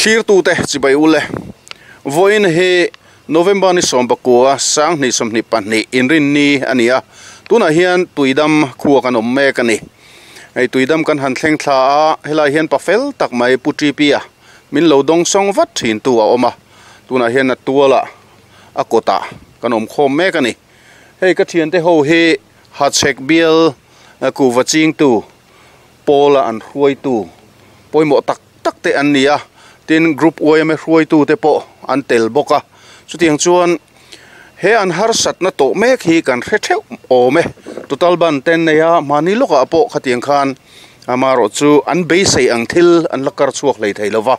Thlirtute chibai ule. Vawiin hi November ni 19 2022 inrinni a ni a, tunah hian Tuidam khua kan awm mek a ni. Hei Tuidam kan han thleng thla a, helai hian pa fel tak mai Pu TP-a min lo dawng sawng vat thin tu a awm a, tunah hian a tualah a kawtah kan awm khawm mek a ni. Hei ka thiante ho hi Hachhek bial kuhva chingtu pawla an hruaitu pawimawh tak tak te an ni a, tin group yma hruaitu te pawh an tel bawk a, chutiang chuan he an harsatna tawh mek hi kan hre theuh awm e, total ban te an nei a, mahni lawkah pawh khatiang khan amaherawh chu an beisei ang thil an la kar chhuak hlei thei lova,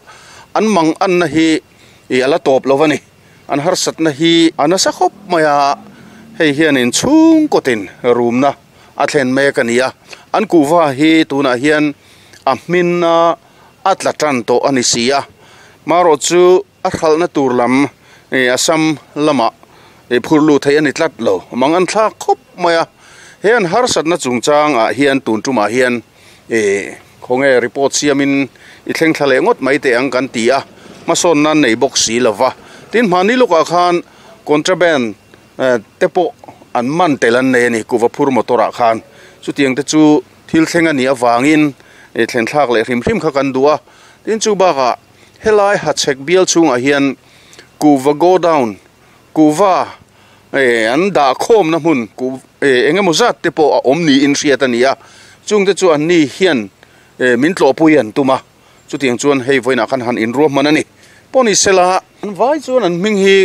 an mang anna hi ih a la tawp lo a ni, an harsatna hi a nasa khawp mai a, hei hianin chhungkawtin rumna. a thlen mek a ni a, an kuhva hi tunah hian a hmin a a tla tan tawh a ni si a, marawh chu a hralhna tur lam ih Assam lamah ih phur lut theih a ni tlat lo, mang an thlak khawp mai a, he an harsatna chungchang ah hian tun tumah hian ih khawnge report siamin i thleng thla leh ngawt mai teh ang kan ti a, hmasawn nan nei bawk si lo va, tin hmani lawkah khan contraband te pawh an man tel an nei a ni kuhva phur motor ah khan chutiang te chu thil thleng a nih avangin ih thlen thlak leh hrim hrim kha kan duh a tin chu bakah helai hachhek bial chhungah hian kuhva go down kuhva eh an dah khawmna hmun kuh eh eng emaw zat te pawh a awm niin hriat a ni a chung te chu an ni hian eh min tlawhpui an tum a. Chutiang chuan hei vawiinah khan han inruahman a ni. Pawh ni sela, an vai chuan an hming hi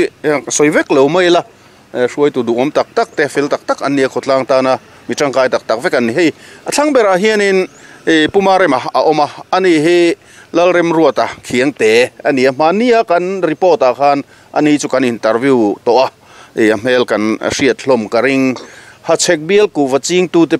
sawi vek lo mai ila, hruaitu duhawm tak tak te, fel tak tak an ni a, khawtlang tana mi tangkai tak tak vek an ni. Hei a thlang berah hianin Pu Marema a awm a, ani hi Lalremruata Khiangte a ni a, hmania kan report ah khan ani chu kan interview tawh a, a hmel kan hriat hlawm ka ring. Hachhek bial kuhva chingtute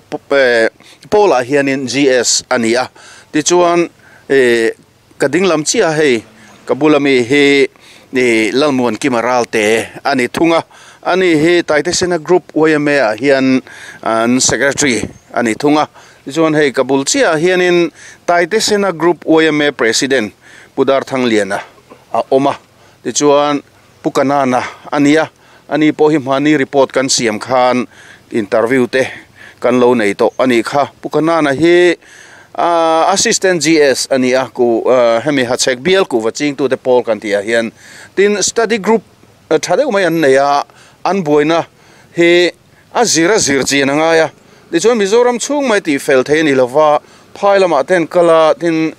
pawlah hianin GS a ni a, tichuan ih ka ding lam chiah a hei ka bula mi hi ih Lalmuankima Ralte a ni thung a, ani hi Taitesena Group yma ah hian an secretary a ni thung a, tichuan hei ka bul chiah ah hianin Taitesena Group yma President Pu Darthangliana a awm a, tichuan Pu Kanana a ni a, ani pawh hi hmani report kan siam khan interview te kan lo nei tawh a nih kha. Pu Kanana hi Assistant GS a ni a, ku hemi Hachhek bial kuhva chingtute pawl kan tih ah hian tin study group tha deuh mai an nei a, an buaina hi a zir a zir chian a ngai a, tichuan Mizoram chhung mai tih fel thei a ni lova, phai lamah te an kal a, tin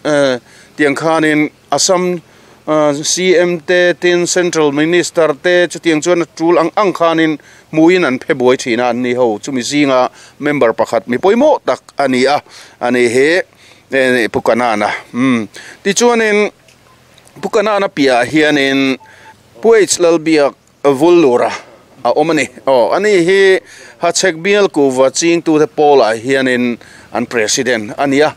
tiang khanin Assam CM te tin Central Minister te chutiang chuan a tul ang ang khanin hmuin an phe buai thin a, an ni ho chumi zinga member pakhat mi pawimawh tak a ni a, a ni hi Pu Kanana. Umm tichuanin Pu Kanana piahah hianin Pu H Lalbiak Vullura a awm a ni. Aw a ni hi Hachhek bial kuhva chingtute pawlah hianin an president a ni a.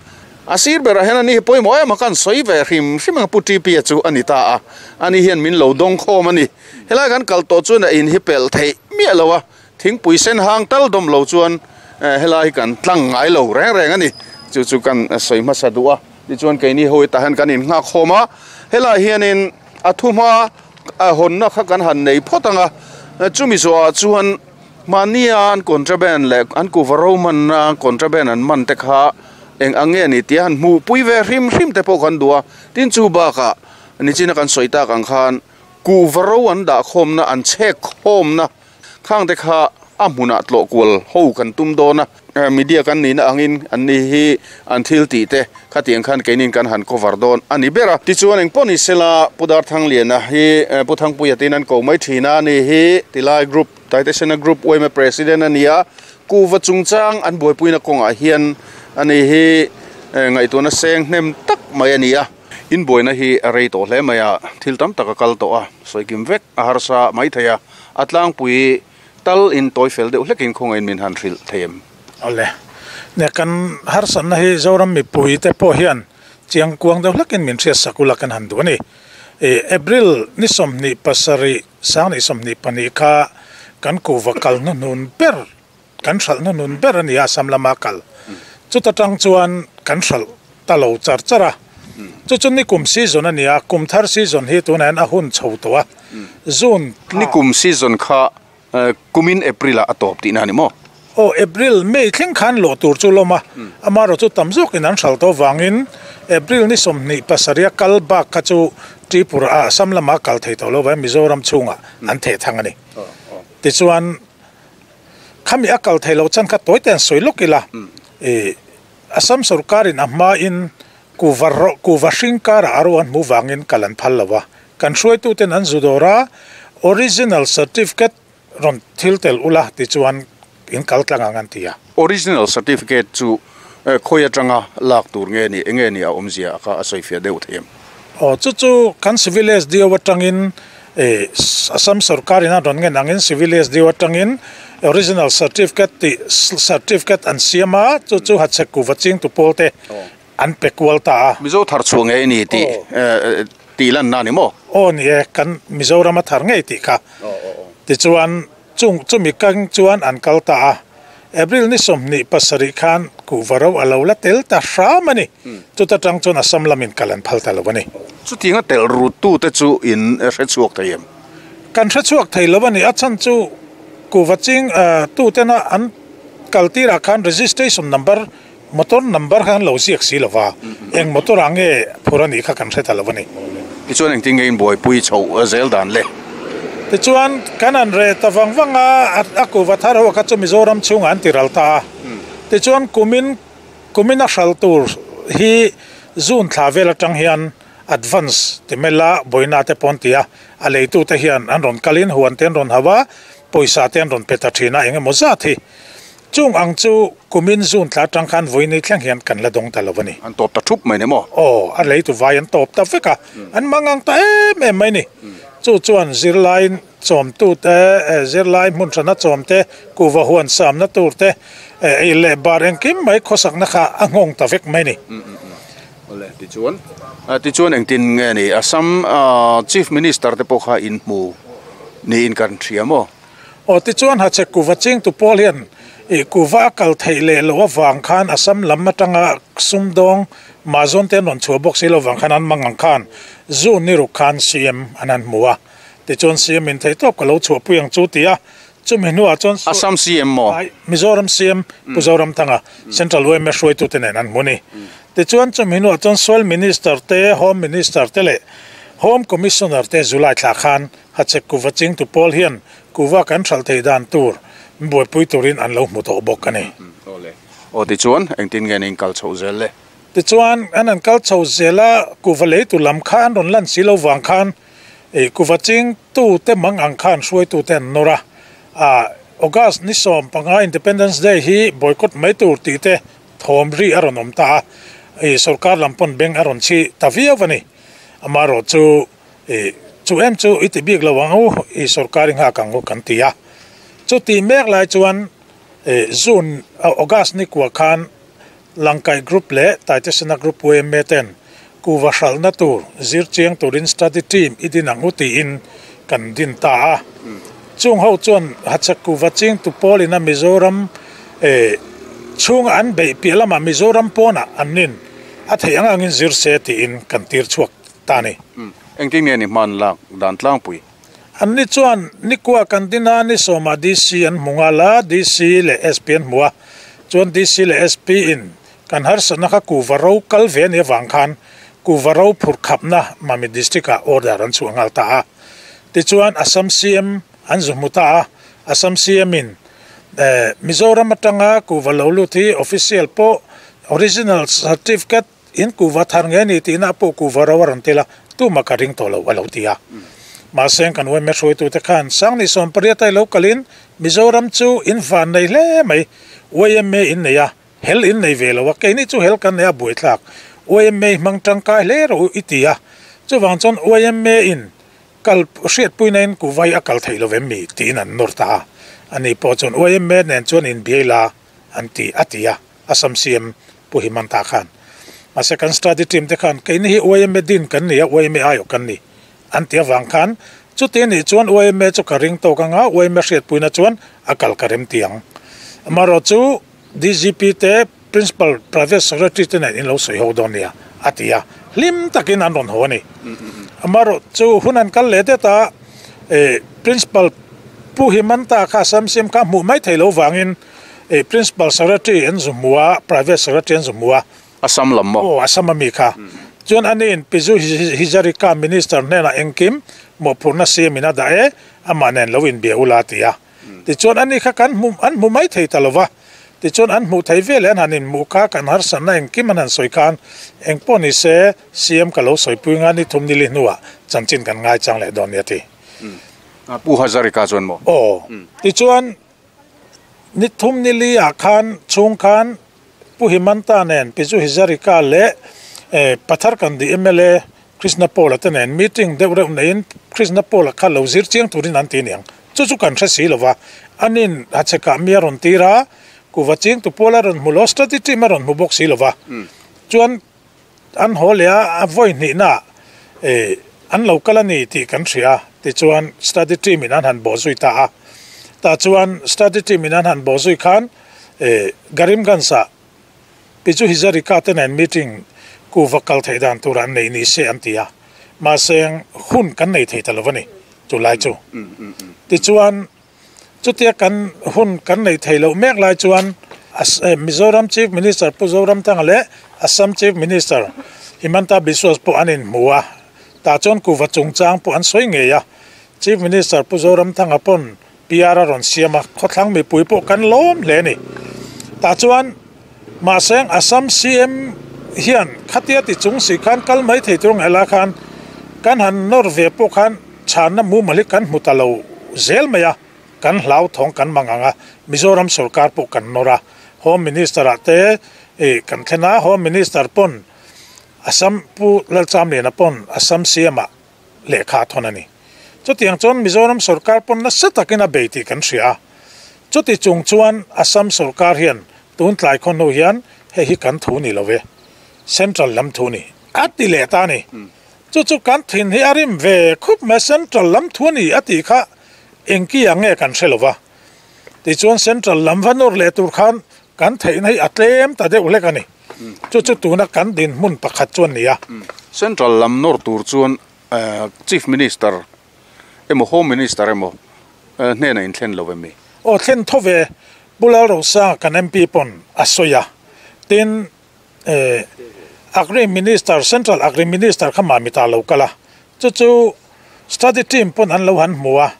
A sir berah hian a ni hi pawimawh em a kan sawi ve hrim hrim ang Pu TP-a chu a ni ta a. A ni hian min lo dawng khawm a ni. Helai kan kal tawh chuan a in hi pelh theih miah lo a, thingpui sen hang tal dawm lo chuan helai hi kan tlang ngai lo reng reng a ni. Chu chu kan sawi hmasa duh a. Tichuan keini ho hetah hian kan innghak khawm a. Helai hianin a thuhma a hawnna kha kan han nei phawt ang a, chumi zawhah chuan mahnia an contraband leh an kuhva ro manna contraband an man te kha eng ang nge a ni tia han hmuhpui ve hrim hrim te pawh kan duh a, tin chu bakah nichina kan sawi tak ang khan kuhva ro an dah khawmna an chhek khawmna Khang te kha a hmunah tlawh kual ho kan tum dawn a, media kan nihna angin an ni hi an thil tih te khatiang khan keinin kan han cover dawn a ni ber a. Tichuan engpawh ni sela Pu Darthangliana hi Pu Thangpuia tiin an ko mai thin a, ani hi Tilai Group, Taitesena Group yma President a ni a, kuhva chungchang an buaipuina kawngah hian ani hi ngaihtuahna seng hnem tak mai a ni a. Inbuaina hi a rei tawh hle mai a, thil tam tak a kal tawh a, sawikim vek a harsa mai thei a. A tlangpui tal in tawi fel deuh hlekin khawngain min han hrilh thei em? Awle. Nia kan harsatna hi Zoram mipui te pawh hian chiang kuang deuh hlekin min hriat sak ula kan han duh a ni. I April ni 27 2022 kha kan kuhva kal hnuhnun ber kan hralh hnuhnun ber a ni a Assam lama kal. Chuta tang chuan kan hralh ta lo char char a. Chu chu nikum season a ni a, kum thar season hi tunah hian a hun chho tawh a, June thla. Nikum season kha kumin April ah a tawp tihna a ni maw? Aw, April, May thleng khan lawh tur chu lawm a, amaherawh chu tam zawkin an hral tawh vangin April ni 27 a kal bak kha chu Tripura ah Assam lamah a kal thei tawh lo vang Mizoram chhungah an theh thang a ni. Tichuan khami a kal thei loh chan kha tawi te an sawi lawk ila, ih Assam sorkarin a hmain kuva rawh kuva hring karah a ro an hmuh vangin kal an phal lo a, kan hruaituten an zu dawr a, original certificate rawn thil tel ula tichuan in kal tlang ang an ti a. Original certificate chu khawi atanga lak tur nge ni, enge ni a awmzia kha a sawifiah deuh thei em? Aw chu chu kan Civil SDO atangin Assam sorkarin a rawn ngen angin Civil SDO atangin original certificate tih certificate an siam a, chu chu hachhek kuva chingtu pawl te an pe kual ta a. Mizo thar chhuah ngei a ni tih tih lanna a ni maw? Aw ni e, kan Mizoram a thar ngei tih kha. Tichuan chung chumi kang chuan an kal ta a. April ni 27 khan kuhva ro a lo la tel ta hram a ni. Chuta tang chuan Assam lamin kal an phal ta lo a ni. Chutianga tel ruttute chu in hre chhuak thei em? Kan hre chhuak thei lo a ni. A chhan chu kuhva ching tutena an kal tirah khan registration number, motor number kha an lo ziak si lo va, eng motor ah nge phur a nih kha kan hre ta lo a ni. Tichuan engtin nge inbuaipui chhoh zel dan le? Tichuan kan han reh ta vang vang a, a kuhva thar ho kha chu Mizoram chhungah an ti ral ta a. Tichuan kumin kumin a hral tur hi June thla vel atang hian advance ti mela bawina te pawh an ti a, a leitute hian an rawn kalin huan te an rawn hauh a, pawisa te an rawn pe ta thin a, engemaw zat hi. Chung ang chu kumin June thla atang khan vawiin thleng hian kan la dawng ta lo a ni. An tawp ta thup mai ni maw? Aw, a leitu vai an tawp ta vek a, an mang ang ta em em mai ni. Chu chuan zirlai chawmtu te, zirlai hmun hrana chawm te, kuhva huan samna tur te, ei leh bar engkim mai khawsakna kha a nghawng ta vek mai ni. Awle, tichuan, tichuan engtin nge ni? Assam Chief Minister te pawh kha inhmu niin kan hria maw? Aw tichuan hachhek kuva chingtu pawl hian ih kuva a kal theih leh loh avang khan Assam lam atanga sumdawng mahzawn te an rawn chhuah bawk si lo vang khan an mang ang khan June ni ruk khan CM an han hmu a. Tichuan CM in theihtawp ka lo chhuahpui ang chu ti a, chumi hnuah chuan Assam CM maw? Ai, Mizoram CM Pu Zoramthanga Central yma hruaitute nen an hmu ni. Tichuan chumi hnuah chuan Soil Minister te, Home Minister te leh Home Commissioner te July thla khan Hachhek kuva chingtu pawl hian kuva kan hralh thei dan tur buaipui turin an lo hmu tawh bawk a ni. Aw tichuan engtin nge an inkal chhoh zel le? Tichuan an an kal chho zel a, kuva leitu lam kha an rawn lan si lo vang khan ih kuva chingtu te mang ang khan hruaitu te an nawr a, ah August ni 15 Independence Day hi boycott mai tur tih te thawm ri a rawn awm ta a, ih sorkar lam pawn beng a rawn chhi ta viau a ni. Amaherawh chu Ih, chu em chu i ti bik lo ang u, i sorkar i nghak ang u kan ti a. Chuti mek lai chuan ih June, August ni kua khan Langkai Group leh Taitesena Group yma ten kuva hralhna tur zir chiang turin study team i din ang u tiin kan din ta a. Chung ho chuan Hachhek kuva chingtu pawlina Mizoram ih chhunga an beih piah lamah Mizoram pawnah an nin a theih ang angin zir se tiin kan tir chhuak ta a ni. Engtin nge ni hman lak dan tlangpui? Anni chuan nikua kan din a, ni sawmah DC an hmu nghal a, DC leh SP an hmu a, chuan DC leh SP in kan harsatna kha kuhva ro kal ve a nih avang khan kuhva ro phurh khapna Mamit District ah order an chhuah nghal ta a. Tichuan Assam CM an zu hmu ta a, Assam CM in Mizoram atanga kuhva lo lut hi official pawh original certificate In kuhva thar nge ni tihna pawh kuhva ro a rawn tel a, tumah ka ring tawh lo a lo ti a. Mahse kan yma hruaitute khan Sangni 18 ai lo kalin Mizoram chu in van nei hle mai, yma in nei a, hel in nei ve lo a, keini chu hel kan nei a buaithlak, yma hmang tangkai hle rawh u i ti a, chuvang chuan yma in kal hriatpuina in kuhva hi a kal theih lo vem mi tiin an nawr ta a, ani pawh chuan yma nen chuan inbiai la an ti a ti a. Assam CM Pu Himanta khan. Mahse kan study team te khan keini hi yma din kan ni a, yma aiawh kan ni an ti avang khan chuti anih chuan yma chu ka ring tawk anga yma hriatpuina chuan a kal ka rem ti ang. Amaherawh chu DGP te Principal Private Secretary te nen in lo sawi ho dawn nia a ti a, Hlim takin an rawn haw a ni. Amaherawhchu hun an kal leh det a, Principal Pu Himanta kha Assam CM kha hmuh mai thei lo vangin Principal Secretary an zu hmu a, Private Secretary an zu hmu a. Assam lam maw? Aw, Assam ami kha. Chuan aniin Pizu Hizarika Minister hnenah engkim mawhphurhna CM in a dah e, amah nen lo inbia ula a ti a. Tichuan ani kha kan hmu an hmu mai thei ta lo va, tichuan an hmuh thei vel an han inhmuh kha kan harsatna engkim an han sawi khan engpawh ni se CM ka lo sawipui nga ni thum nili hnuah chanchin kan ngaichang leh dawn nia ti. Pu Hazarika chuan maw? Aw. Tichuan ni thum nili ah khan chhung khan Pu Himanta nen Pizu Hizarika leh Patharkandi mla Krishna Paul-a te nen meeting deuh reuh neiin Krishna Paul-a kha lo zir chiang turin an ti niang. Chu chu kan hre si lo va, anin Hachhekah mi a rawn tir a, kuva chingtu pawl a rawn hmu lo, study team a rawn hmu bawk si lo va. Chuan an haw leh a, a vawi hnihnaah an lo kal a ni tih kan hria. Tichuan study team in an han bawh zui ta a. Tah chuan study team in an han bawh zui khan Karimganj-ah Pichu Hizarika te nen meeting kuva kal theih dan tur an nei ni se an ti a, mahse hun kan nei thei ta lo a ni chulai chu. Tichuan chutia kan hun kan nei thei loh mek lai chuan Mizoram Chief Minister Pu Zoramthanga leh Assam Chief Minister Himanta Biswas pawh an inhmu a, tah chuan kuva chungchang pawh an sawi ngei a. Chief Minister Pu Zoramthanga pawn PR a rawn siam a, khawthlang mipui pawh kan lawm hle a ni. Tah chuan mahse Assam CM hian khatia ti chung si khan kal mai thei tur ngaih lai khan kan han nawr ve pawh khan chhanna mumal hi kan hmu ta lo zel mai a, kan hlauthawng kan mang ang a, Mizoram sorkar pawh kan nawr a, Home Minister ah te ih kan thlen a, Home Minister pawn Assam Pu Lalchamliana pawn Assam CM ah lehkha a thawn a ni. Chutiang chuan Mizoram sorkar pawn nasa takin a bei tih kan hria a. Chuti chung chuan Assam sorkar hian tun tlai khaw hnu hian hei hi kan thu ni lo ve, Central lam thu ni a ti leh ta a ni. Chu chu kan thin hi a rim ve khup mai, Central lam thu a ni a tih kha engki ang nge kan hre lo va. Tichuan Central lam va nawr leh tur khan kan theihna hi a tlem ta deuh hlek a ni. Chu chu tuna kan dinhmun pakhat chu a ni a. Central lam nawr tur chuan Chief Minister emaw Home Minister emaw hnenah in thlen lo em mi? Aw thlen tho ve, Pu Lalrosanga kan MP pawn a sawi a, tin Agri Minister, Central Agri Minister kha Mamita lo kal a, chu chu Study Team pawn an lo han hmu a,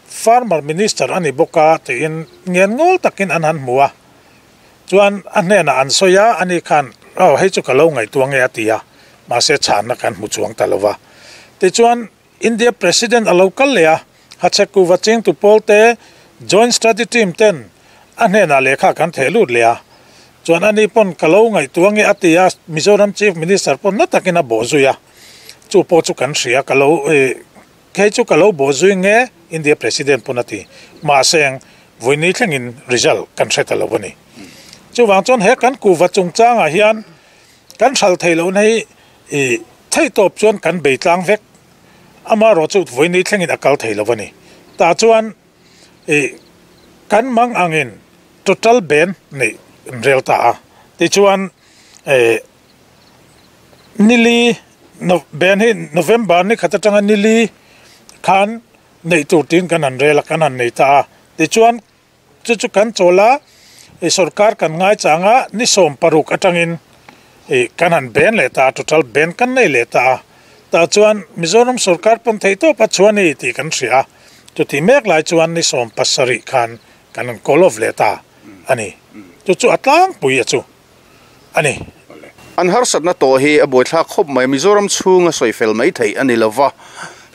Farmer Minister a ni bawk a tiin ngen ngawl takin an han hmu a, Chuan a hnenah an sawi a, ani khan, Aw, hei chu ka lo ngaihtuah nge a ti a, mahse chhanna kan hmu chuang ta lo va. Tichuan, India President a lo kal leh a, Hachhekkuva chingtu pawl te, Joint Study Team ten a hnenah lehkha kan theh lut leh a. Chuan ani pawn ka lo ngaihtuah nge a ti a, Mizoram Chief Minister pawn na takin a bawh zui a, chu pawh chu kan hria, ka lo, hei chu ka lo bawh zui nge India President pawn a ti. Mahse, Vawiini thlengin result kan hre ta lo a ni. Chuvang chuan he kan kuhva chungchangah hian kan hral thei lohna hi ih theih tawp chuan kan bei tlang vek. Amaherawh chu vawiini thlengin a kal thei lo a ni. Tah chuan ih kan mang angin total ban neih an rel ta a. Tichuan ih nili ban hi November ni khat atanga nili khan Neih tur tiin kan han rel a, kan han nei ta a. Tichuan, chu chu kan chawl a, i sorkar kan ngaichang a, ni 16 atangin i kan han ben leh ta a, total ben kan nei leh ta a. Tah chuan Mizoram sorkar pawn theih tawp a chhuah a ni tih kan hria a. Chutih mek lai chuan ni 17 khan kan han call off leh ta a ni. Chu chu a tlangpui a chu a ni. An harsatna tawh hi a buaithlak khawp mai. Mizoram chhunga sawi fel mai theih a ni lo va,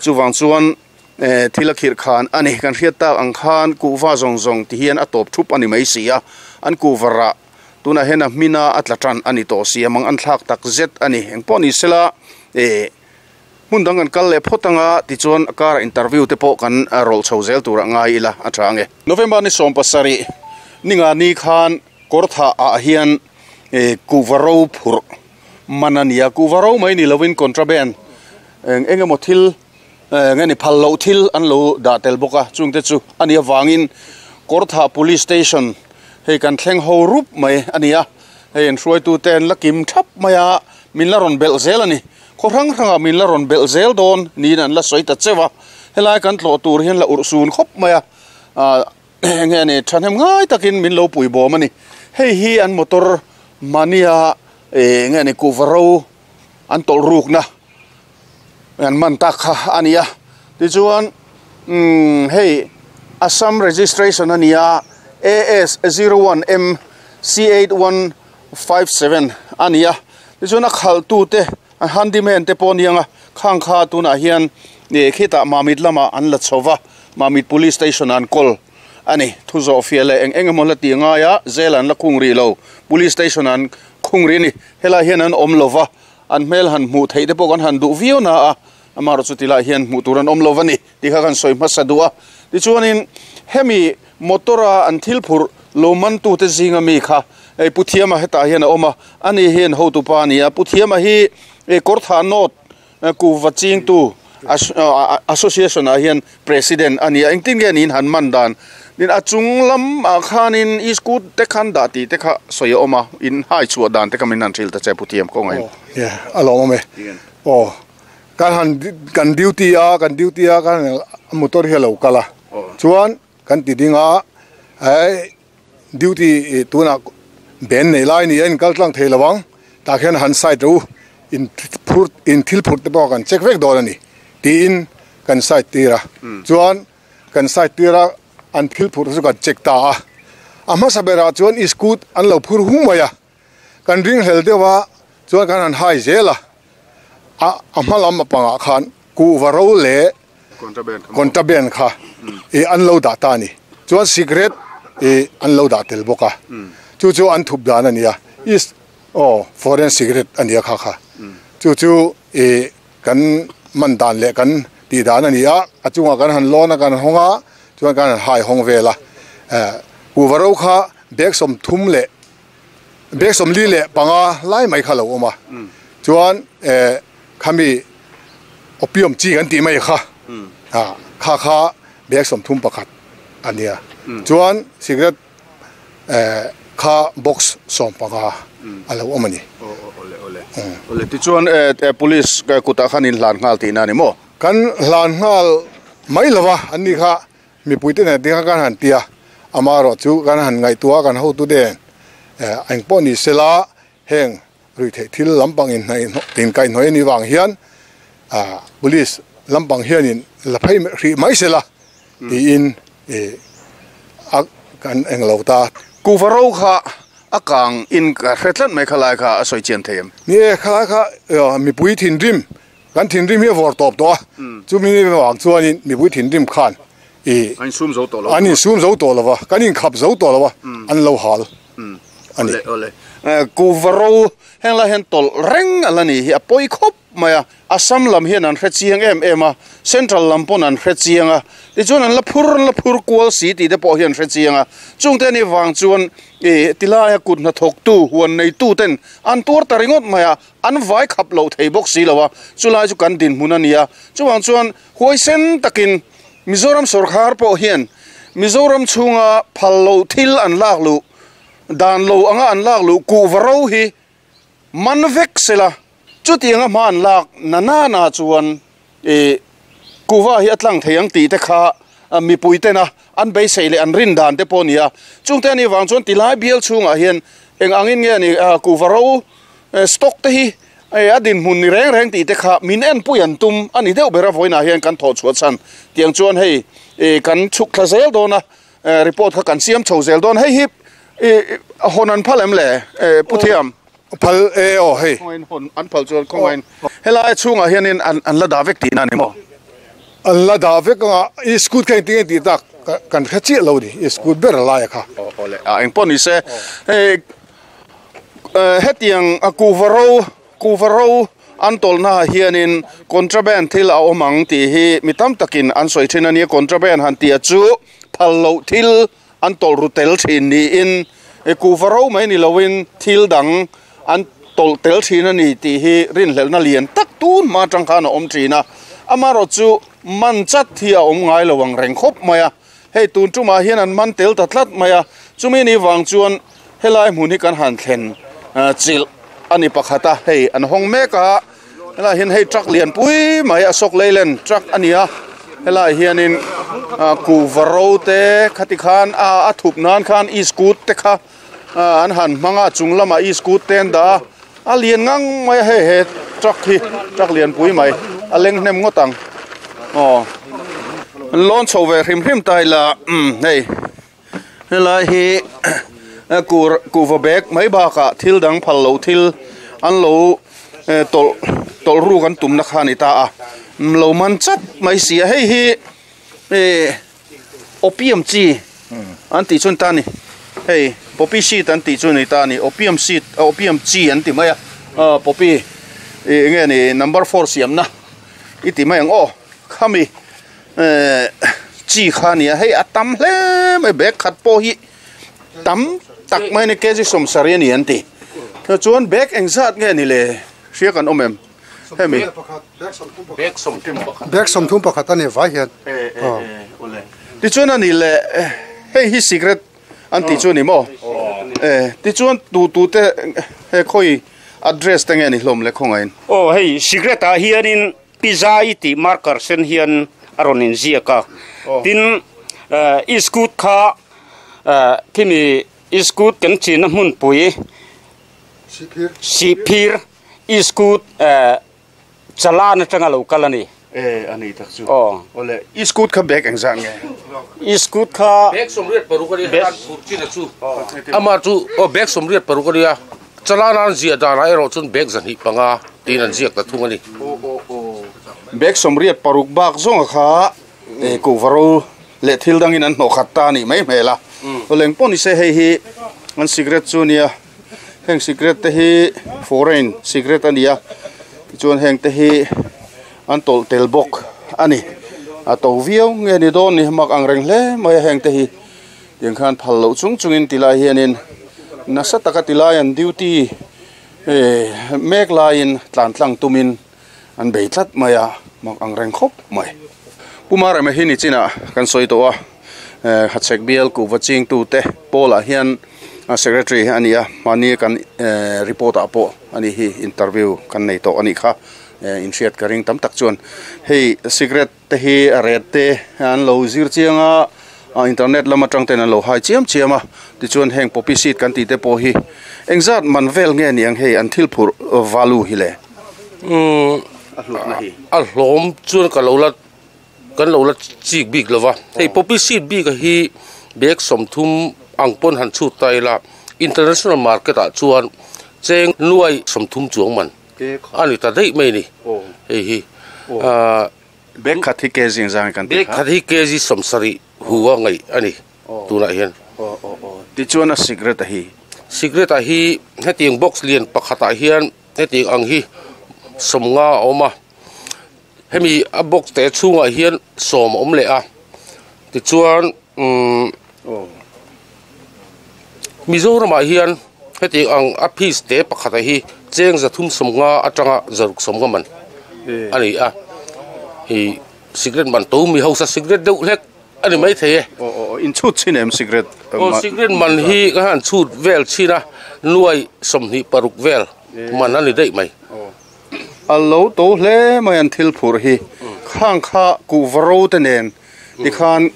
chuvang chuan thil a khirh khan a ni. Kan hriat tak ang khan kuhva zawng zawng ti hian a tawp thup a ni mai si a, an kuhva rah tunah hian a hmina a tla tan a ni tawh si a, mang an thlak tak zet a ni. Engpawh ni sela hmun dang kan kal leh phawt anga tichuan a karah interview te pawh kan rawlh chho zel turah ngai ila a tha ang e. November ni 17 ninga ni khan Kawrthah ah hian kuhva ro phurh man a ni a, kuhva ro mai ni lovin contraband eng eng emaw thil nge ni phal loh thil an lo dah tel bawk a, chungte chu a nih avangin Kawrthah Police Station hei kan thleng ho rup mai a ni a, hei an hruaitute an la kim thap mai a, min la rawn belh zel a ni. Khaw hrang hrangah min la rawn belh zel dawn niin an la sawi ta cheu a, helai kan tlawh tur hian la urh sun khawp mai a, ah eng nge ni thahnem ngai takin min lo pui bawm a ni. Hei hi an motor mahnia eng nge ni kuhva ro an tawlh rukna an man tak kha a ni a, tichuan umm hei Assam registration a ni a, AS 01 MC 8157 a ni a, tichuan a khalhtute a handyman te pawh a ni ang a, khang kha tunah hian ih khitah Mamit lamah an la chho va, Mamit police station ah an kawl a ni. Thu zawh fiah leh eng eng emaw la tih ngai a, zel an la khung rih lo, police station ah an khung rih a ni. Helai hian an awm lo va, an hmel han hmuh theih te pawh kan han duh viau na a, amaherawh chu tilai hian hmuh tur an awm lo va ni tih kha kan sawi hmasa duh a. Tichuanin hemi motor a an thil phurh lo man tute zinga mi kha hei Pu Thiama hetah hian a awm a, ani hian hotupa a ni a, Pu Thiama hi Kawrthah North Kuhva chingtu Association ah hian President a ni a, engtin nge niin han man dan? Tin a chung lam ah khanin i scooter te khan dah tih te kha sawi a awm a, in hai chhuah dan te kha min han hrilh ta che Pu Thiam kawng ain. Aw ye a lawm awm e. Aw kan han kan duty a kan duty a kan motor hi a lo kal a chuan kan ti ding a eh Duty tunah ben nei lai ni a in kal tlang thei lo ang, tah khian han side rawh u, in phur in thil phurh te pawh kan check vek dawn a ni tiin kan side tir a, chuan kan side tir a an thil phurh chu kan check ta a, a hmasa berah chuan iskut an lo phur hung mai a, kan ringhlel deuh a chuan kan han hai zel a, a a hma lam a pangah khan kuhva ro leh contraband kha ih an lo dah ta a ni chuan cigarette ih an lo dah tel bawk a chu chu an thup dan a ni a is aw foreign cigarette a ni a kha kha chu chu ih kan man dan leh kan tih dan a ni a a chungah kan han lawn a kan hawng a chuan kan han hai hawng vel a eh kuhva ro kha bag 30 leh bag 45 lai mai kha a lo awm a chuan eh khami opium chi kan tih mai kha ah kha kha bag 31 a nia chuan cigarette eh kha box 15 a lo awm a ni. Awle tichuan eh police kutah khan in hlan nghal tihna a ni maw? Kan hlan nghal mai lo va an ni kha Mipuite nen te kha kan han ti a, amaherawhchu kan han ngaihtuah a kan hotute eh engpawh ni sela heng ruihtheih thil lampang inkaihhnawih a nih vang hian ah police lampang hianin la phei hrih mai sela tiin ih a kan englo ta. Kuhva ro kha a kang in ka hre tlat mai khalai kha a sawi chian thei em? Ni e, khalai kha mipui thinrim Kan thinrim hi a vawr tawp tawh a, chumi vang chuanin mipui thinrim khan i An insum zo tawh lo. An insum zo tawh lo va, kan inkhap zo tawh lo va, an lo hal a ni. Awle awle. Kuhva ro heng lai hian tawlh reng a la ni hi a pawi khawp mai a, Assam lam hian an hre chiang em em a, Central lam pawn an hre chiang a, tichuan an la phur an la phur kual si tih te pawh hi an hre chiang a, chungte ni vang chuan i tilaia kut hnathawktu huan neitu ten an tuar ta ringawt mai a, An vai khap loh thei bawk si lo a, chulai chu kan dinhmun a ni a. Chuvang chuan huaisen takin Mizoram sawrkhar pawh hian Mizoram chhunga phal loh thil an lak luh, dan lo anga an lak luh kuhva ro hi man vek sela, chutianga hma an lak na nana chuan ih kuhva hi a tlang thei ang tih te kha mipui tena an beisei leh an rin dan te pawh a ni a. Chungte a nih vang chuan tilai bial chhungah hian eng angin nge ni kuhva ro Stock te hi a dinhmun ni reng reng tih te kha min enpui an tum a ni deuh ber a vawiinah hian kan thawh chhuah chhan tiang chuan hei kan chhuk thla zel dawn a report kha kan siam chho zel dawn hei hi hawn an phal em le Pu Thiam? Phal e aw hei. Khawngain hawn an phal chuan khawngain helai chhungah hianin an la dah vek tihna a ni maw? An la dah vek anga i scoot kha engtin nge tih tak kan hre chiah lo a ni i scoot ber a lai a kha. Aw aw le a engpawh ni se hei Hetiang a kuhva ro, kuhva ro an tawlhnaah hianin contraband thil a awm ang tih hi mi tam takin an sawi thin a nia. Contraband han tih chu phal loh thil an tawlh ru tel thin niin kuhva ro mai ni loin thil dang an tawlh tel thin a ni tih hi rinhlelhna lian tak tun hma atang khan a awm thin a. Amaherawhchu chu man chat hi a awm ngai lo ang reng khawp mai a. Hei tun tumah hian an man tel ta tlat mai a, chumi ni vang chuan helai hmun hi kan han thlen chilh. a ni pakhat a hei an hawng mek a helaiah hian hei truck lian pui mai Ashok Leyland truck a ni a helaiah hianin ah kuhva ro te khati khan a thup nan khan iskut te kha ah an han hmang a a chung lamah iskut te an dah a a lian ngang mai a hei he truck hi truck lian pui mai a leng hnem ngawt ang aw an lawn chho ve hrim hrim ta ila umm hei. Helai hi kur kuhva bag mai bakah thil dang phal loh thil an lo tawlh tawlh ruk an tumna kha a ni ta a lo man chat mai si a hei hi ih opium chi an tih chu a ni ta a ni hei poppy seed an tih chu a ni ta a ni opium seed opium chi an ti mai a aw poppy ih eng nge ni number four siamna i ti mai ang aw khami. Ehh chi kha ania hei a tam hle mai bag khat pawh hi tam tak mai a ni kg sawmsarih a ni an ti chuan bag engzat nge ni le hria kan awm em hemi bag sawmthum pakhat a ni vai hian tichuan a ni le hei hi cigarette an tih chu a ni maw eh tichuan tu tu te he khawi address te nge ni hlawm le khawngaihin aw hei cigarette ah hianin Pizza i tih marker sen hian a rawn inziak a, tin iskut kha khimi iskut kan china hmunpui Sihphir iskut chalan atanga lo kal a ni. E a ni tak chu. Awle iskut kha bag engzah nge? Iskut kha Bag sawmriat paruk a ni a, phur chin a chu. Amah chu aw bag sawmriat paruk a nia. Chalana an ziah danah erawh chuan bag 205 tiin an ziak ta thung a ni. Bag 86 bak zawnga kha kuhva ro leh thil dangin an hnawh khat ta a nih mai hmel a. Leng pawh ni se hei hi an cigarette chu a nia, heng cigarette te hi foreign cigarette a ni a, tichuan heng te hi an tawlh tel bawk a ni. A to viau nge ni dawn ni mak ang reng hle mai a heng te hi. Tiang khan phal loh chung chungin tilai hianin nasa taka tilai an duty mek laiin tlan tlang tumin an bei tlat mai a, mak ang reng khawp mai. Pu Marema hi nichinah kan sawi tawh a, Hachhek bial kuhva chingtute pawlah hian secretary a ni a, mahni kan report ah pawh a ni hi interview kan nei tawh a nih kha, inhriat ka ring tam tak chuan hei cigarette te hi a ret te an lo zir chiang a internet lam atang ten an lo hai chiam chiam a tichuan heng poppy seed kan tih te pawh hi engzat man vel nge niang hei an thil phurh value hi le umm a hlutna hi a hlawm chuan ka lo la kan lo la chik bik lo va hei poppy seed bik a hi bag 30 ang pawn han chhut ta ila international market ah chuan cheng nuai 30 chuang man a ni ta daih mai a ni hei hi ahh Bag khat hi kg ang zang kan ti kha. Bag khat hi kg 70 hu a ngaih a ni tunah hian. Tichuan a cigarette a hi. Cigarette a hi hetiang box lian pakhatah hian hetiang ang hi 50 a awm a. Hemi a box te chhungah hian 10 a awm leh a. Tichuan umm Mizoramah hian hetiang ang a piece te pakhat hi cheng 350 atanga 650 man a ni a hi cigarette man to mi hausa cigarette deuh hlek a ni maithei e. Aw in chhut chin em cigarette man. Aw cigarette man hi ka han chhut vel chin a nuai 26 vel man a ni daih mai. A lo to hle mai an thil phurh hi khang kha kuhva ro te nen tikhan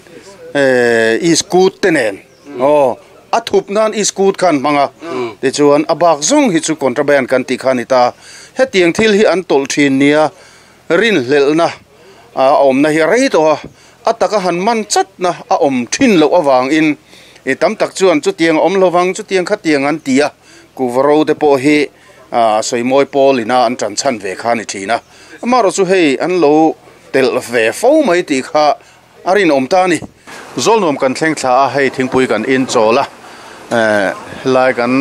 eh iskut te nen aw a thup nan iskut khan hmang a tichuan a bak zawng hi chu contraband kan tih kha a ni ta hetiang thil hi an tawlh thin nia rinhlelhna a awmna hi a rei tawh a a taka han man chatna a awm thin loh avangin ih tam tak chuan chutiang a awm lovang chutiang khatiang an ti a kuhva ro te pawh hi ah sawimawi pawl ina an tan chhan ve kha a ni thin a amaherawhchu chu hei an lo telh ve fo mai tih kha a rinawm ta a ni. Zawlnuam kan thleng thla a, hei thingpui kan in chawl a, eh helai kan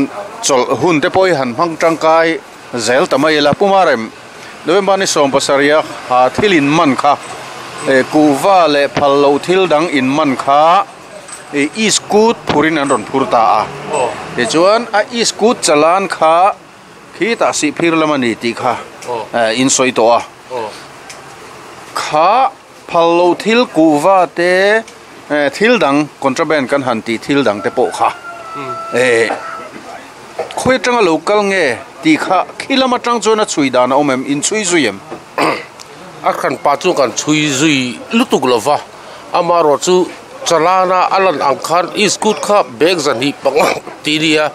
chawlh hun te pawh hi han hmang tangkai zel ta mai ila. Pu Marem, November ni 17 a ha thil in man kha, eh kuhva leh phal loh thil dang in man kha eh iskut phurin an rawn phur ta a. Tichuan a iskut chalan kha Khitah sihphir lam a ni tih kha in sawi tawh a. Kha phal lo thil kuhva te thil dang contraband kan han tih thil dang te pawh kha eh Khawi atanga lo kal nge tih kha khi lam atang chuan a chhui dan a awm em? In chhui zui em? A hran pa chuan kan chhui zui lutuk lo va, amaherawh chu chalana a lan ang khan iskut kha bag zahnih panga tih a ni a,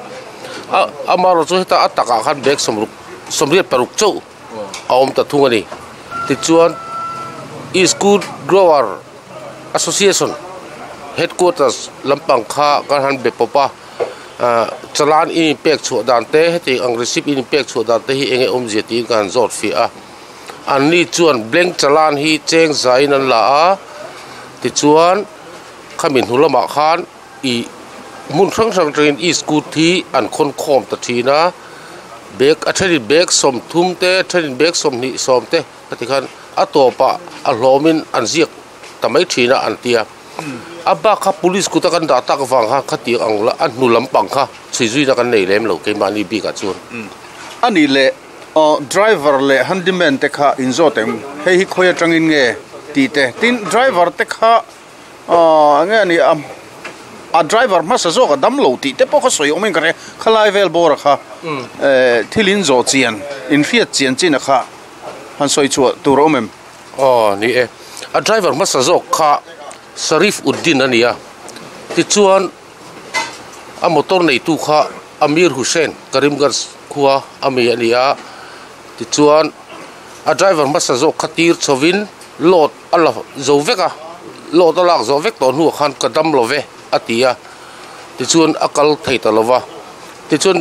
amaherawh chu heta a takah khan bag sawmruk sawmriat paruk chauh a awm ta thung a ni. Tichuan Iskut Grower Association Headquarters lampang kha kan han be pawp a, chalan in inpek chhuah dan te heti ang receipt in inpek chhuah dan te hi eng nge awmzia tiin ka han zawt fiah a. Anni chuan blank chalan hi cheng zaiin an la a, tichuan khami hnu lamah khan ih hmun hrang hrang atangin iskut hi an khawn khawm ta thin a, bag a thenin bag 30 te a thenin bag 20 te a ti khan a tawpah a hlawmin an ziak ta mai thin a an ti a. A bak kha police kut a kan dah tak vang kha khatiang ang la a hnu lampang kha chhui zuina kan nei lem lo keimahni bikah chuan. A nih leh aw driver leh handyman te kha inzawt em? Hei hi khawi atangin nge tih te? Tin driver te kha aw enge a nih a a driver hmasa zawk a dam lo tih te pawh kha sawi awm in ka hria khalai vel bawr a kha eh thil inzawh chian inhriat chian chin a kha han sawi chhuah tur a awm em? Aw ni e, a driver hmasa zawk kha Sharif Uddin a ni a, tichuan a motor neitu kha Amir Hussain Karimganj khua a mi a ni a, tichuan a driver hmasa zawk kha tir chhovin load a la zo vek a, load a lak zawh vek tawh hnuah khan ka dam lo ve a ti a, tichuan a kal thei ta lo va, tichuan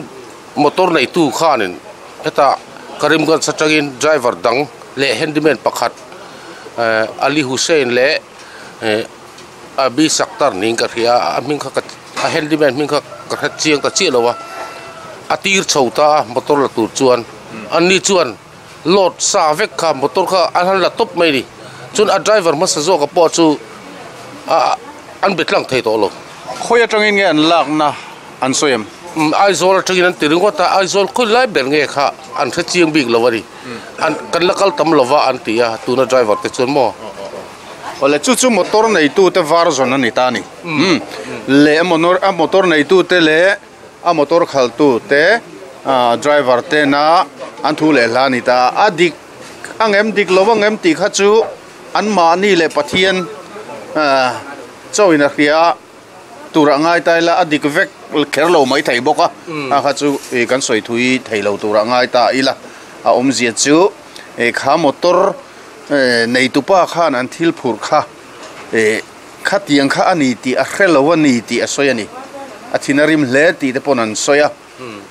motor neitu khanin hetah Karimganj atangin driver dang leh handyman pakhat Ali Hussain leh Abi Saktar niin ka hria a, a hming kha ka a handyman hming kha ka hre chiang ta chiah lo a, a tir chho ta a motor la tur chuan anni chuan load sa vek kha motor kha an han la tawp mai a ni chuan a driver hmasa zawka pawh chu an be tlang thei tawh lo. Khawi atangin nge an lakna an sawi em? Aizawl atangin an ti ringawt a, Aizawl khawi lai ber nge kha an hre chiang bik lo a ni. An kan la kal tam lova an ti a, tuna driver te chuan maw? Awle chu chu motor neitu te version a ni ta a ni. Leh a motor a motor neitu te leh a motor khaltu te driver tena an thu leh hla a ni ta a. A dik angem dik lo angem tih kha chu anmahni leh Pathian chauhin a hria a. Turah ngai ta ila a dik vek kher lo mai thei bawk a, a kha chu ih kan sawi thui thei lo turah ngai ta ila a awmzia chu ih kha motor neitupa khan an thil phurh kha ih khatiang kha a ni tih a hre lo a ni tih a sawi a ni. A thin a rim hle tih te pawn an sawi a,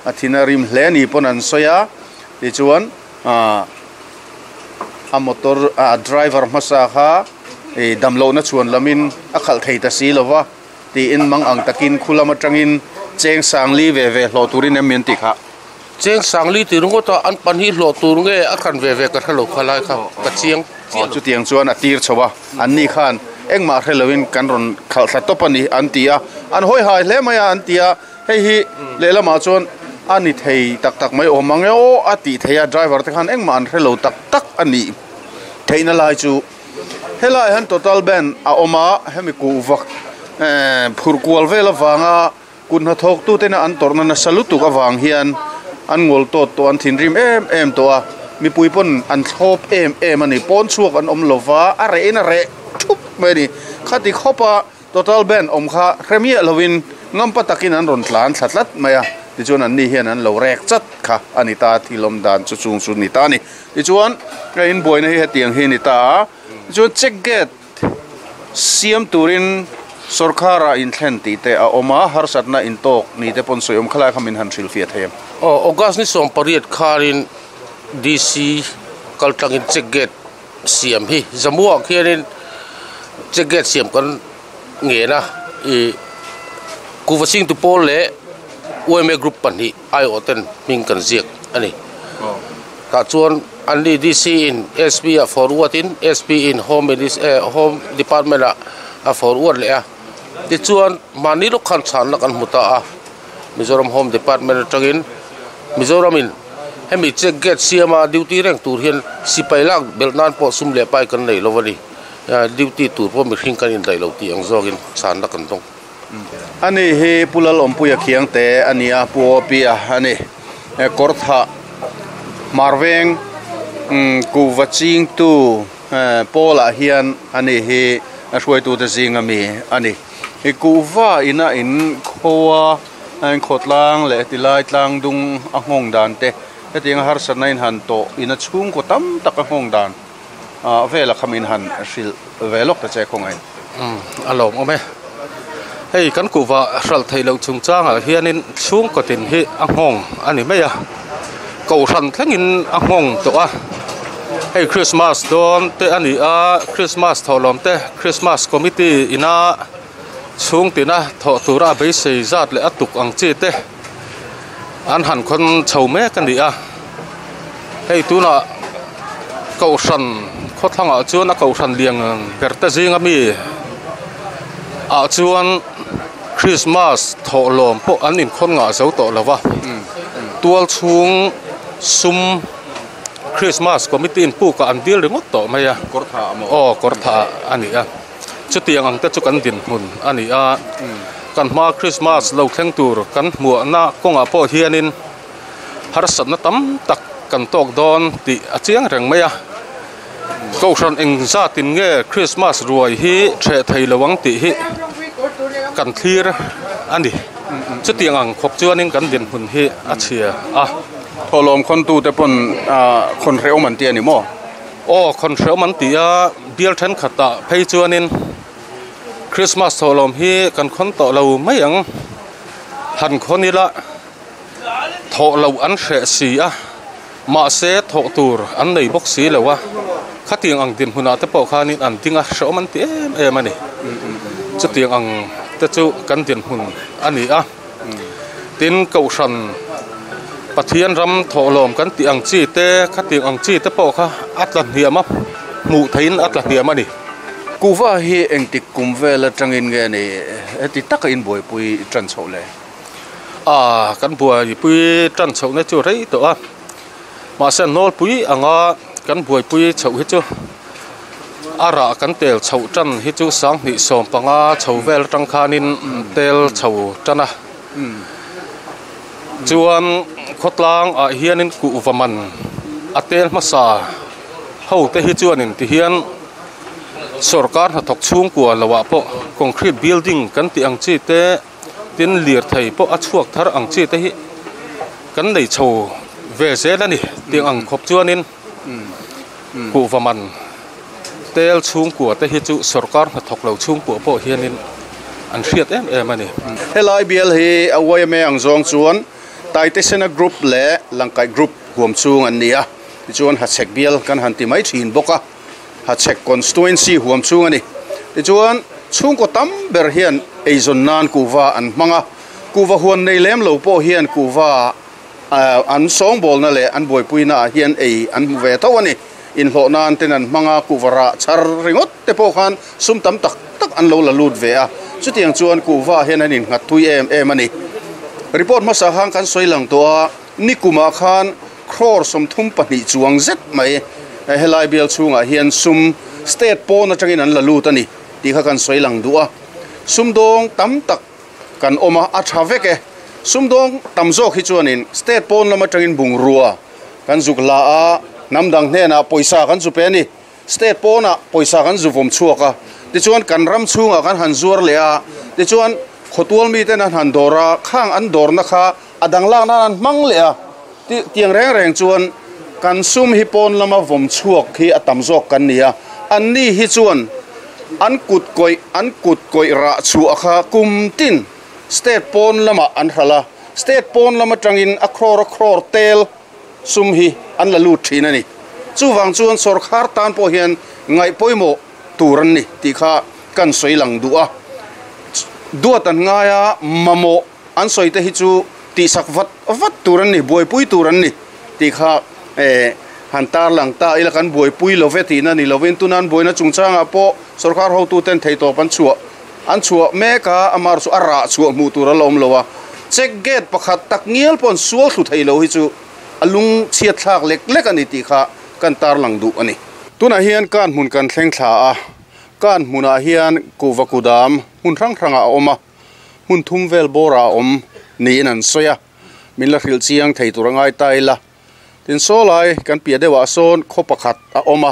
a thin a rim hle ni pawn an sawi a, tichuan ah a motor a driver hmasa kha ih damlohna chhuan lamin a khalh thei ta si lova tiin mang ang takin khu lam atangin cheng sangli ve ve hlawh turin em mi an tih kha. Cheng sangli tih ringawt a an pahnih hlawh tur nge a hran ve ve ka hre lo kha lai kha ka chiang chiah lo. Chutiang chuan a tir chho a, anni khan engmah hre loin kan rawn khalh thla tawp a ni an ti a, an hawi hai hle mai a an ti a. Hei hi lehlamah chuan a ni thei tak tak mai awm ang e aw a tih theih a, driver te khan engmah an hre lo tak tak a nih theihna lai chu helai hian total ban a awm a, hemi kuhva eh phurh kual vel avanga kut hnathawk tu tena an tawrhna nasa lutuk avang hian an ngawl tawt tawh an thinrim em em tawh a, mipui pawn an thlawp em em a ni, pawn chhuak an awm lova a reh in a reh thup mai a ni, khati khawp a. Total band awm kha hre miah lovin ngampa takin an rawn tlan thla tlat mai a, tichuan anni hian an lo rek chat kha a ni ta, thil awm dan chu chung chu ni ta a ni. Tichuan hei inbuaina hi hetiang hi a ni ta a, tichuan check gate siam turin sawrkharah inthlen tih te a awm a, harsatna intawk ni te pawn sawi awm khalai kha min han hrilhfiah thei em? Aw, August ni 18 khanin DC kaltlangin check gate siam hi Jammu ah khianin check gate siam kan ngen a ih kuhva sing tu pawl leh yma group pahnih aiawh ten hming kan ziak a ni tah chuan an ni D C in S P ah forward in S P in home minis eh home department ah a forward leh a tichuan mahni lawk khan chhanna kan hmu ta a Mizoram home department atangin Mizoram in hemi check gate siama duty reng tur hian sipai lak belh nan pawh sum leh pai kan nei lo a ni. Duty tur pawh mihring kan indaih lo tih ang zawkin chhanna kan dawng. Ani hi Pu Lalawmpuia Khiangte a ni a, Pu Awpia a ni. Kawrthah Hmarveng kuhva chingtu Pawlah hian ani hi a hruaitute zinga mi a ni. Kuhva ina in khaw a inkhawtlang leh tilai tlang dung a nghawng dan te hetianga harsatna in han tawh ina chhungkaw tam tak a nghawng dan vela kha min han hrilh ve lawk ta che khawngaih. Umm a lawm awm e. Hei kan kuhva hralh theih loh chungchangah hianin chhungkaw tin hi a nghawng a ni mai a, kohhran thlengin a nghawng tawh a. Hei Christmas dawn te a ni a, Christmas thawhlawm te Christmas committee ina chhung tina thawh tura a beisei zat leh a tuk ang chi te an han khawn chho mek a ni a. Hei tunah kohhran khawthlangah chuan a kohhran lian ber te zinga mi ah chuan Christmas thawhlawm pawh an inkhawn ngah zo tawh lo va, tual chhung sum Christmas committee in puk ah an dil ringawt tawh mai a, aw kawrthah a ni a. Chutiang ang te chu kan dinhmun a ni a, kan hma Christmas lo thleng tur kan hmuahna kawngah pawh hianin harsatna tam tak kan tawk dawn tih a chiang reng mai a. Kohhran eng zatin nge Christmas ruai hi ṭheh thei lo ang tih hi kan thlir a ni. Chutiang ang khawp chuanin kan dinhmun hi a chhia a. Thawhlawm khawntute pawn khawn hrehawm an ti a ni maw? Aw, khawn hrehawm an ti a, bial thenkhatah phei chuanin Christmas thawhlawm hi kan khawn tawh lo mai ang. Han khawn ila thawh loh an hreh si a, mahse thawh tur an nei bawk si lo a, khatiang ang dinhmunah te pawh khanin an ding a, hrehawm an ti em em a ni. Chutiang ang te chu kan dinhmun a ni a. Tin, Kohhran Pathian ram thawhlawm kan tih ang chi te, khatiang ang chi te pawh kha a tla hniam a, hmuh theihin a tla hniam a ni. Kuhva hi engtik kum vel atangin nge ni heti taka in buaipui tan chhoh le? A, kan buaipui tan chhohna chu rei tawh a, mahse nawlpui anga kan buaipui chhoh hi chu A rah kan tel chhoh tan hi chu 2015 chho vel atang khanin tel chho tan a. Chuan khawtlang ah hianin kuhva man a tel hmasa ho te hi chuanin ti hian sorkar hnathawk chhungkua lo ah pawh concrete building kan tih ang chi te tin lirthei pawh a chhuak thar ang chi te hi kan nei chho ve zel a ni tiang ang khawp chuanin. Kuhva man tel chhungkua te hi chu sorkar hnathawk lo chhungkua pawh hianin an hriat em em a ni. Helai bial hi a yma ang zawng chuan Taitesena Group leh Langkaih Group huam chung an ni a, tichuan Hachhek bial kan han ti mai thin bawk a, Hachhek Constituency huam chung a ni. Tichuan chhungkaw tam ber hian eizawn nan kuhva an hmang a, kuhva huan nei lem lo pawh hian kuhva An sawngbawlna leh an buaipuina ah hian ei an hmu ve tho a ni. Inhlawh nan ten an hmang a, kuhva rah chhar ringawt te pawh khan sum tam tak tak an lo la lut ve a. Chutiang chuan kuhva ah hian an innghat thui em em a ni. Report hmasa khan kan sawi lang tawh a, nikumah khan crore 32 chuang zet mai helai bial chhungah hian sum state pawn atangin an la lut a ni tih kha kan sawi lang duh a. Sumdawng tam tak Kan awm a, a tha vek e. Sumdawng tam zawk hi chuanin state pawn lam atangin bungrua kan zuk la a, hnam dang hnenah pawisa kan zu pe a ni. State pawnah pawisa kan zu vawm chhuak a, tichuan kan ram chhungah kan han zuar leh a, tichuan khawtual miten an han dawr a, khang an dawrna kha a dang lak nan an hmang leh a. Tiang reng reng chuan kan sum hi pawn lama vawm chhuak hi a tam zawk kan ni a, anni hi chuan an kut kawih an kut kawih rah chhuah kha kum tin state pawn lamah an hralh a, state pawn lam atangin a crore a crore tel sum hi an la lut thin a ni. Chuvang chuan sawrkhar tan pawh hian ngaih pawimawh tur an ni tih kha kan sawi lang duh a, duat an ngai a, mamawh An sawi te hi chu tihsak vat vat tur an ni, buaipui tur an ni tih kha han tarlang ta ila kan buaipui lo ve tihna ni lovin tuna an buaina chungchangah pawh sorkar hotuten theitawp an chhuah an chhuah mek a, amah chu a rah chhuah hmuh tur a la awm lo a, check gate pakhat tak ngial pawh an sual thlu thei lo hi chu a lung chhiat thlak lek lek a ni tih kha kan tarlang duh a ni. Tunah hian kan hmun kan thleng thla a, kan hmunah hian kuhva kudam hmun hrang hrangah a awm a. Hmun thum vel bawrah a awm niin an sawi a, min la hrilh chiang thei tur a ngai ta ila. Tin sawlai kan piah deuhah sawn khaw pakhat a awm a,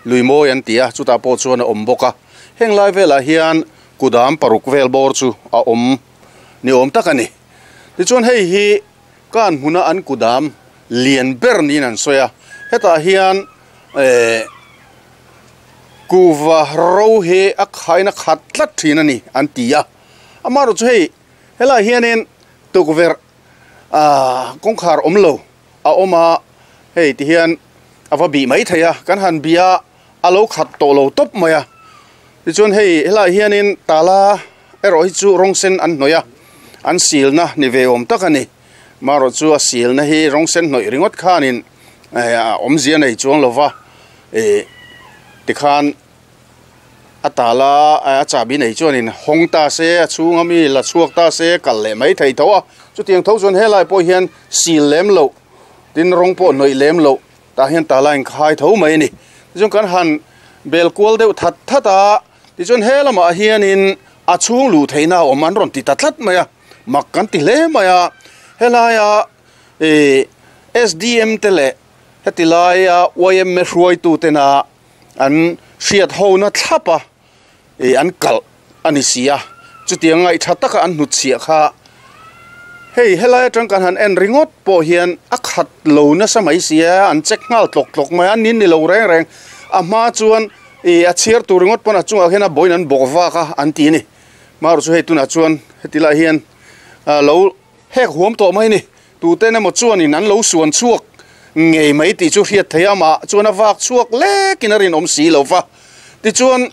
lui mawi an ti a, chutah pawh chuan a awm bawk a. Heng lai velah hian kudam paruk vel bawr chu a awm ni awm tak a ni. Tichuan hei hi kan hmuna an kudam lian ber niin an sawi a, hetah hian eh kuva ro hi a khaina khat tlat thin a ni an ti a. Amaherawh chu hei helaiah hianin tukverh ah kawngkhar awm lo a awm a, hei ti hian a va bih mai thei a, kan han bih a a lo khat tawh lo tawp mai a. Tichuan hei helaiah hianin tala erawh hi chu rawng sen an hnawih a, an silna ni ve awm tak a ni. Amaherawh chu a silna hi rawng sen hnawih ringawt khanin a awmzia nei chuang lo va, ih tikhan a tala a chahbi nei chuanin hawng ta se a chhunga mi la chhuak ta se kal leh mai thei tho a chutiang tho chuan helai pawh hian sil lem loh tin rawng pawh hnawih lem loh tah hian tala in khai tho mai a ni tichuan kan han bel kual deuh that that a tichuan he lamah hianin a chhung luh theihna a awm an rawn ti ta tlat mai a mak kan ti hle mai a helaia ih S_D_M te leh heti laia Y_M_A hruaitu tena An hriat ho na thlap a, ih an kalh a ni si a, chutiang ngaihtha taka an hnutchhiah kha hei helai atang kan han en ringawt pawh hian a khat lo nasa mai si a, an check nghal tlawk tlawk mai a, an nin ni lo reng reng a hma chuan ih a chhiar tur ringawt pawn a chungah khian a bawiin an bawk vak a an ti a ni. Marawh chu hei tunah chuan heti lai hian lo Hek huam tawh mai ni, tuten emaw chuanin an lo suan chhuak ngei mai tih chu hriat thei a, amah chuan a vak chhuak lekin a rinawm si lo va. Tichuan,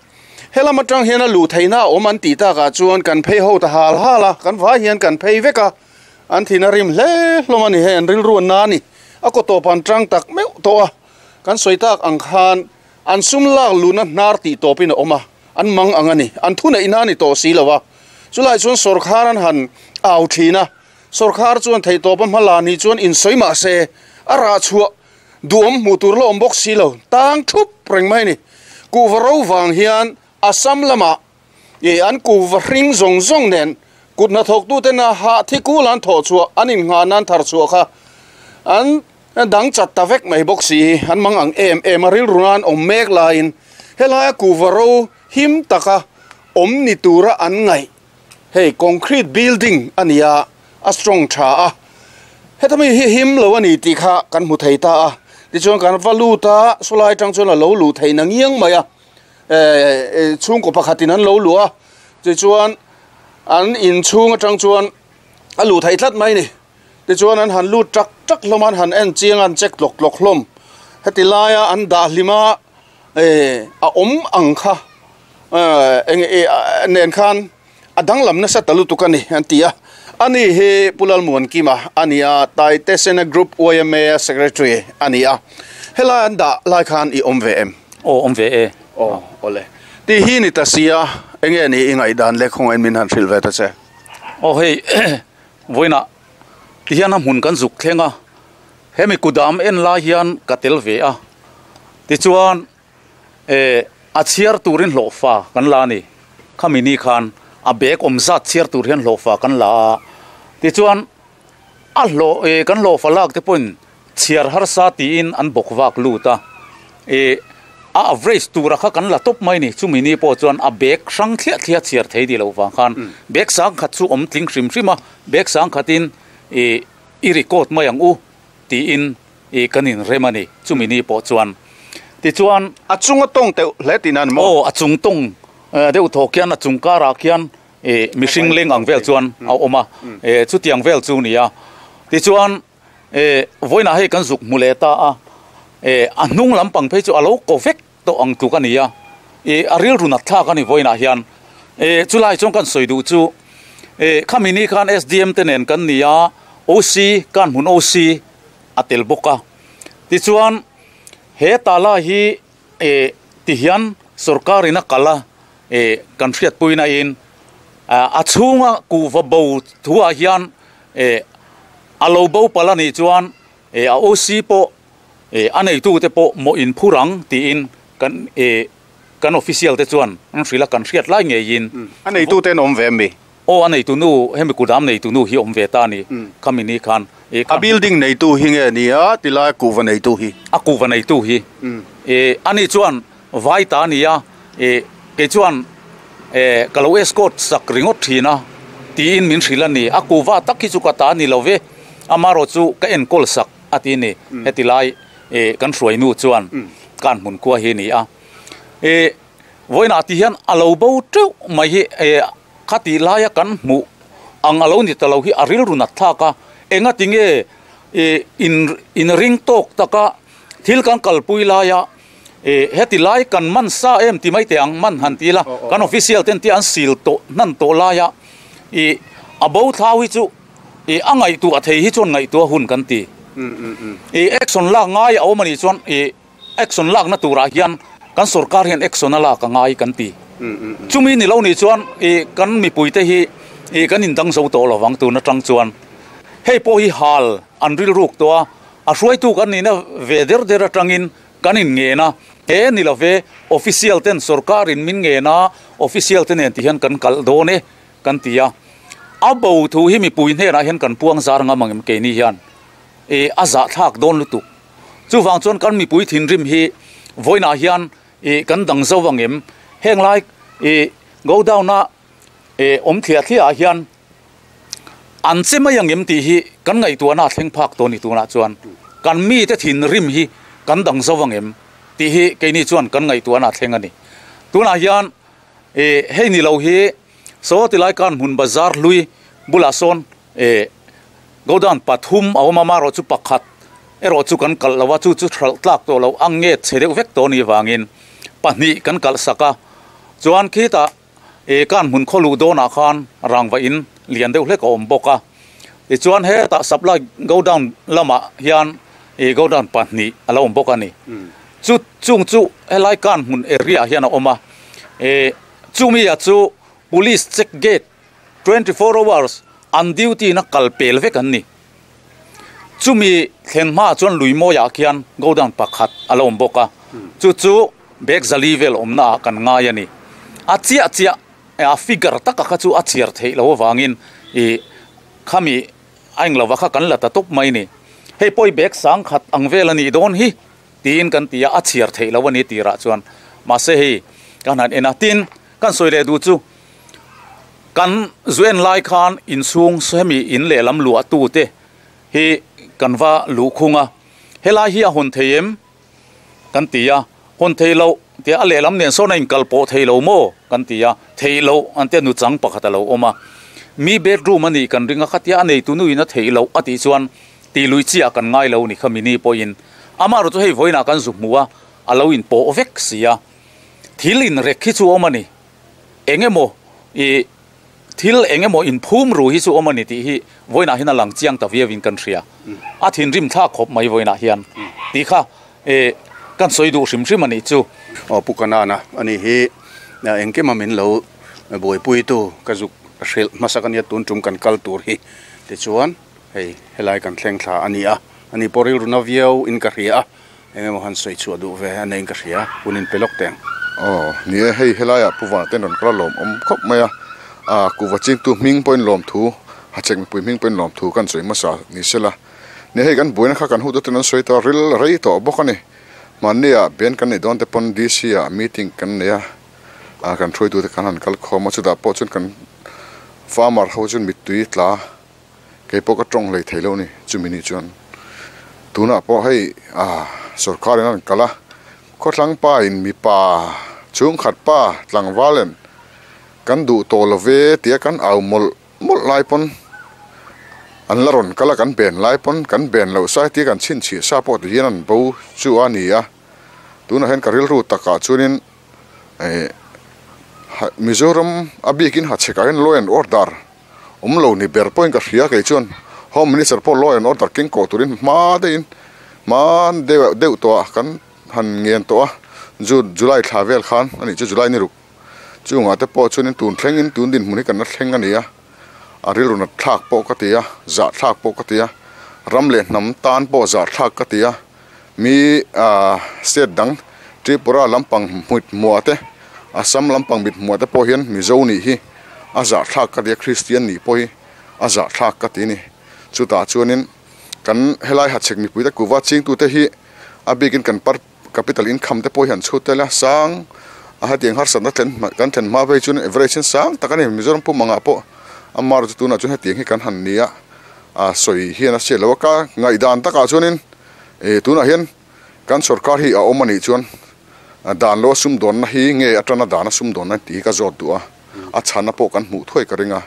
helam atang hian a luh theihna a awm an tih takah chuan kan phei ho ta hal hal a, kan vai hian kan phei vek a, an thin a rim hle hlawm a ni, hei an rilru an na a ni, a kaw tawp an tang tak meuh tawh a, kan sawi tak ang khan an sum lak luhna hnar tih tawpin a awm a, an mang ang a ni, an thuneihna a ni tawh si lo a. Chulai chuan sawrkhar an han au thin a, sawrkhar chuan theihtawp a hma la ni chuan insawi mah se a rah chhuah duhawm hmuh tur la awm bawk si lo, tang thup reng mai a ni. Kuhva ro vang hian Assam lamah ih an kuhva hring zawng zawng nen kut hnathawktuten a hah thi kul an thawh chhuah an innghah nan thar chhuah kha an dang chat ta vek mai bawk si hi an mang ang em em a, rilru nan awm mek laiin helaia kuhva ro him taka awm ni tura an ngaih. Hei concrete building a ni a, a strong tha a. Heta mi hi him lo a ni tih kha kan hmu thei ta a. Tichuan kan va lut a, sawlai atang chuan a lo luh theih na ngiang mai a. Eh chhungkaw pakhatin an lo luh a, tichuan an inchhung atang chuan a luh theih tlat mai a ni. Tichuan an han lut tak tak hlawm a, an han en chiang a, an check tlawk tlawk hlawm. Heti laia an dah hlim a, eh a awm ang kha. Eng nen khan a danglam nasa ta lutuk a ni an ti a. Ani hi Pu Lalmuankima a ni a, Taite Sena Group yma Secretary a ni a. Helai an dah lai khan i awm ve em? Aw awm ve e. Aw awle. Tih hi ni ta sia, enge ni i ngaihdan leh khawngaih min han hrilh ve ta che? Aw hei vawiinah ti hian a hmun kan zuk thleng a, hemi kudam en lai hian ka tel ve a, tichuan Eh, a chhiar turin hlawhfa kan la a ni. Khami ni khan a bag awm zat chhiar tur hian hlawhfa kan la a. Tichuan, a hlawh, eh, kan hlawhfa lak te pawhin chhiar harsa tiin an bawk vak lut a. Eh, a average tura kha kan la tawp mai ni. Chumi ni pawh chuan a bag hrang thliah thliah chhiar thei tih loh vang khan bag sang khat chu awm tling hrim hrim a, bag sang khatin, eh, i record mai ang u tiin I kan inrem a ni, chumi ni pawh chuan. Tichuan. A chung a tawng teuh hle tihna a ni maw? Aw, a chung tawng deuh thaw khian a chung karah khian mihring leng ang vel chuan a awm a, chutiang vel chu ni a. Tichuan, vawiinah hei kan zuk hmu leh ta a, a hnung lampang phei chu a lo kaw vek tawh ang tluk a ni a, a rilru nat thlak a ni vawiinah hian. Chulai chuan kan sawi duh chu, khami ni khan SDM te nen kan ni a, OC, Kanhmun OC, a tel bawk a. Tichuan, he tala hi eh ti hian sorkarin a kal a, eh kan hriatpuina in a chhunga kuhva bo thuah hian eh a lo bo palh a nih chuan eh a OC pawh eh a neitute pawh mawh in phur ang tiin kan eh kan official te chuan an hrilh a, kan hriat lai ngeiin. A neitute an awm ve em mi? Aw a neitu nu hemi kudam neitu nu hi awm ve ta a ni khami ni khan ih A building neitu hi nge ni a tilai kuhva neitu hi? A kuhva neitu hi ih ani chuan vai ta a ni a ih kei chuan eh ka lo escort sak ringawt thin a tiin min hrilh a ni. A kuhva tak hi chu ka ta a ni lo ve amarawh chu ka enkawl sak a ti a ni. Heti lai ih kan hruai nu chuan kan hmun khua hi a ni a ih vawiinah ti hian a lo bo teuh mai hi eh Khatih laia kan hmuh ang a lo ni ta lo hi a rilru nat thlak a, enga tinge ih in in ring tawk taka thil kan kalpui laia ih heti lai kan man sa em ti mai teh ang man han ti ila kan official ten tia an sil tawh hnan tawh laia ih a bo thlau hi chu ih a ngaihtuah thei hi chuan ngaihtuah hun kan ti. Ih action lak ngai a awm a nih chuan ih. Action lakna turah hian kan sorkar hian action a lak a ngai kan ti. Chumi ni lo nih chuan ih kan mipuite hi ih kan indang zo tawh lo vang tun atang chuan. Hei pawh hi hal an rilruk tawh a, a hruaitu kan nihna ve der der atangin kan inngen a, he ni love official ten sorkarin min ngen a, official te nen ti hian kan kalh dawn e kan ti a. A bo thu hi mipui hnenah hian kan puang zar ngam ang em keini hian ih a zahthlak dawn lutuk. Chuvang chuan kan mipui thinrim hi vawiinah hian ih kan dang zo ang em? Heng lai ih go down a ih awm thliah thliah ah hian an che mai ang em tih hi kan ngaihtuahna a thleng phak tawh a ni tunah chuan. Kan mite thinrim hi kan dang zo ang em tih hi keini chuan kan ngaihtuahna a thleng a ni. Tunah hian ih hei ni lo hi saw tilai kan hmun bazar hlui bulah sawn Eh, godown pathum a awm a, amaherawh chu pakhat erawh chu kan kalh lo a, chu chu hralh tlak tawh lo ang nge chhe deuh vek tawh a nih vangin pahnih kan kalh sak a, chuan khitah eh kan hmun khaw luh dawnah khan rangva in lian deuh hlek a awm bawk a, tichuan hetah supply godown lamah hian eh godown pahnih a lo awm bawk a ni, chu chung chu helai kan hmun area ah hian a awm a, eh chumi ah chu police check gate. 24 hours an duty na kal pel vek an ni. Chumi thlen hmaah chuan lui mawiah khian godown pakhat a lo awm bawk a, chu chu bag zali vel awmna ah kan ngai a ni. A chiah chiah a figure taka kha chu a chhiar theih loh avangin ih khami a eng lova kha kan la ta tawp mai ni. Hei pawh hi bag sang khat ang vel a nih dawn hi tiin kan ti a, a chhiar theih loh a ni tirah chuan mahse hei kan han en a, tin kan sawi leh duh chu. Kan zuen lai khan inchhung hemi in lehlam luah tute hi kan va luh khung a, helai hi a hawn thei em? kan ti a, hawn thei loh tia a lehlam nen sawn a inkal pawh thei lo maw? kan ti a, theih loh an tia nuchang pakhat a lo awm a, mi bedroom a nih kan ring a, khatia a neitu nuin a theih loh a tih chuan tih lui chiah kan ngai lo ni kha mini pawhin amaherawh chu hei vawiinah kan zu hmu a, a lo inpawh vek si a, thil inrek hi chu a awm a ni. Eng emaw ih thil eng emaw inphum ru hi chu awm a ni tih hi vawiinah hian a lang chiang ta viauin kan hria. A thinrim thlak khawp mai vawiinah hian tih kha ih kan sawi duh hrim hrim a nih chu. Aw Pu Kanana a nih hi engkima min lo buaipuitu ka zuk hrilh hmasak a nia tun tum kan kal tur hi tichuan hei helai kan thleng thla a ni a, ani pawh rilru na viau in ka hria a. Eng emaw han sawi chhuah duh ve a neiin ka hria, hun in pe lawk teng. Aw, ni e, hei helaiah Pu Vana ten rawn kal a lawm awm khawp mai a, ah kuhva chingtu hming pawhin lawm thu, hachek mipui hming pawhin lawm thu kan sawi hmasa ni sela. Ni e, hei kan buaina kha kan hut atin an sawi tawh a, ril rei tawh bawk a ni. Mahnia band kan neih dawn te pawn DC ah meeting kan nei a, ah kan hruaitute kan han kal khawm a, chutah pawh chuan kan farmer ho chuan mittui tla Kei pawh ka tawng hlei thei lo a ni, chumi ni chuan tunah pawh hei ah sorkar in a rawn kal a, khawthlang pa in mipa chhungkhat pa tlangval en kan duh tawh lo ve tia kan au mawlh mawlh lai pawn an la rawn kal a, kan ben lai pawn kan ben loh sai tia kan chhinchhiah sa pawh ti hian an bo chu a ni a, tunah hian ka rilru takah chuanin eh Mizoram a bikin hachhekah hian law and order. Awm lo ni ber pawhin ka hria kei chuan Home Minister pawh law and order keng kawh turin hma deuhin hma deuh deuh tawh a kan han ngen tawh a June July thla vel khan a nih chu July ni ruk chungah te pawh chuanin tun thlengin tun dinhmun hi kan la thleng a ni a a rilru nat thlak pawh ka ti a zah thlak pawh ka ti a ram leh hnam tan pawh zah thlak ka ti a mi ah state dang Tripura lampang hmuit hmuah te Assam lampang mit hmuah te pawh hian Mizo nih hi. a zahthlak ka ti a, Kristian nih pawh hi a zahthlak ka ti a ni. Chutah chuanin kan helai hachhek mipuite kuhva chingtute hi a bikin kan par capital income te pawh hi an chhut tel a, sang a hetiang harsatna thlen kan thlen hma phei chuan average hian sang tak a ni. Mizoram pum angah pawh a mar chu tunah chuan hetiang hi kan han ni a, a sawi hian a hriat loh a, ka ngaihdan takah chuanin ih tunah hian kan sorkar hi a awm a nih chuan dan lo a sumdawnna hi nge atana dan a sumdawnna tih hi ka zawt duh a, a chhanna pawh kan hmuh thuai ka ring a,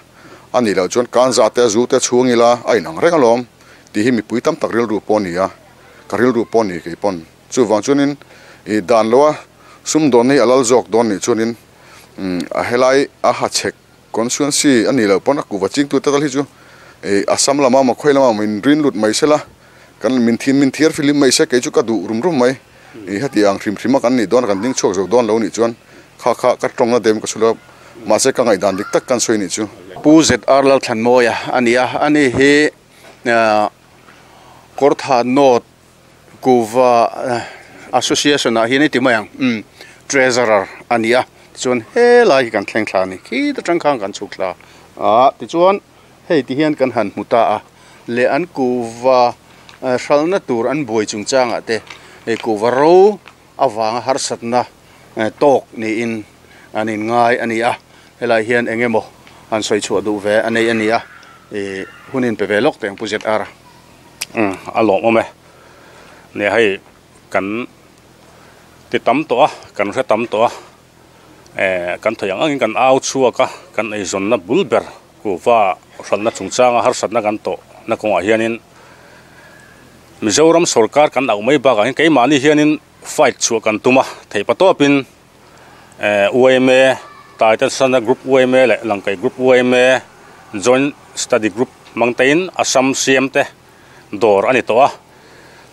a nih loh chuan kan zah te a zu te chhung ila a inang reng alawm tih hi mipui tam tak rilru pawh a ni a. Ka rilru pawh ni kei pawn. Chuvang chuanin ih dan loa sumdawnna hi a lal zawk dawn nih chuanin a helai a ha chhek constituency a nih loh pawn a kuhva chingtu te tal hi chu ih Assam lama maw khawi lama maw min rin lut mai sela kan min thin min thiar filim mai se kei chu ka duh rum rum mai. Ih heti ang hrim hrim a kan nih dawn a kan ding chhuak zo dawn lo nih chuan kha kha ka tawngna dem ka chhul a mahse ka ngaihdan dik tak kan sawi nih chu. Pu ZR Lalthlanmawia a ni a, ani hi Kawrtha North Kuhva Association ah hian i ti mai ang umm Treasurer a ni a tichuan helai hi kan thleng thla a ni khi ta tang khan kan chhuk thla a tichuan hei ti hian kan han hmu ta a leh an kuhva hralhna tur an buai chung changah te hei kuhva ro avanga harsatna tawk niin an inngai a ni a, helai hian eng emaw han sawi chhuah duh ve a nei a ni a, ih hun in pe ve lawk teh ang Pu ZR a. Umm a lawmawm e. Nia hei kan ti tam tawh a, kan hre tam tawh a, eh kan thei ang angin kan au chhuak a, kan eizawnna bul ber kuhva hralhna chungchanga harsatna kan tawh na kawngah hianin Mizoram sorkar kan auh mai bakah hian keimahni hianin fight chhuah kan tum a, theihpa tawpin yma Titan Sana Group yma leh Langkai Group yma Joint Study Group hmang tein Assam CM te dawr a ni tawh a.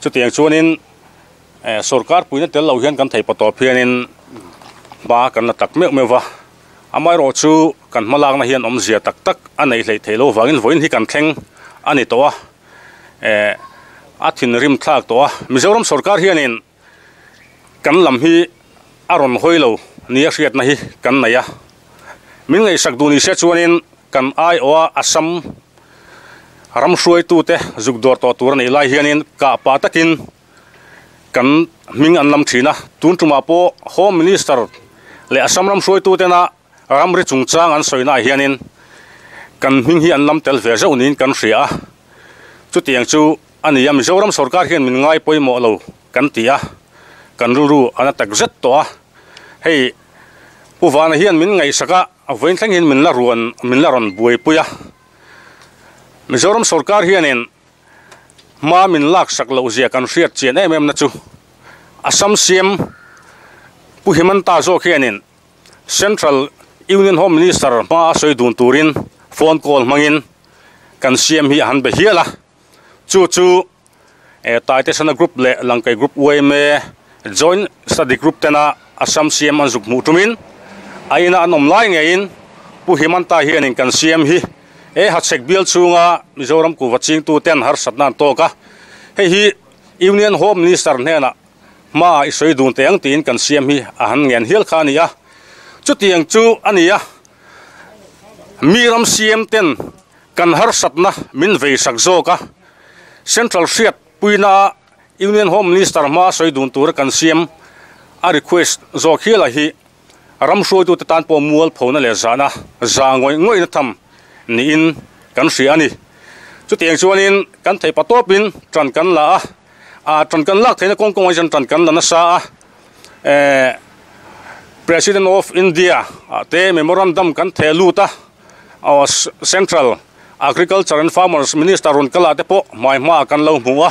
Chutiang chuanin sorkar puina tel lo hian kan theihpa tawp hianin hma kan la tak meuh meuh va. Amaherawh chu kan hmalakna hian awmzia tak tak a neih hleih theih loh vangin vawiin hi kan thleng a ni tawh a. Eh a thinrim thlak tawh a, Mizoram sorkar hianin kan lam hi a rawn hawi lo nia hriatna hi kan nei a, min ngaihsak duh ni se chuanin kan aiawha Assam ram hruaitute zuk dawr tawh tur a nih lai hianin kah pah takin kan hming an lam thin a, tun tumah pawh Home Minister leh Assam ram hruaitutena Ramri chungchang an sawinaah hianin kan hming hi an lam tel ve zauh niin kan hria a, chutiang chu a ni a, Mizoram sorkar hian min ngai pawimawh lo kan ti a, kan rilru a na tak zet tawh a, hei Pu Vana hian min ngaihsak a, vawiin thleng hian min la ruan min la rawn buaipui a, Mizoram sorkar hianin hma min laksak loh zia kan hriat chian em em na chu Assam CM Pu Himanta zawk hianin Central Union Home Minister hma a sawi dun turin phone call hmangin kan siam hi a han be hial a, chu chu Taitesana Group leh Langkai Group yma Joint Study Group tena Assam CM an zuk hmuh tumin a ina an awm lai ngeiin Pu Himanta hianin kan siam hi e Hachhek bial chhunga Mizoram kuhva chingtuten harsatna an tawk a, hei hi Union Home Minister hnenah Hma i sawi dun teh ang tiin kan siam hi a han ngen hial kha a ni a, chutiang chu a ni a, mi ram siam ten kan harsatna min vei sak zawk a, Central hriat puina Union Home Minister hma sawi dun tura kan siam a request zawk hial a hi ram hruaitute tan pawh mual phona leh zahna za ngawih ngawihna tham niin kan hria a ni. Chutiang chuanin kan theihpa tawpin tan kan la a. Ah tan kan lak theihna kawng kawngah hian tan kan la nasa a, eh President of India ah te memorandum kan theh lut a, aw Central Agriculture and Farmers Minister rawn kal ah te pawh hmai hma ah kan lo hmu a,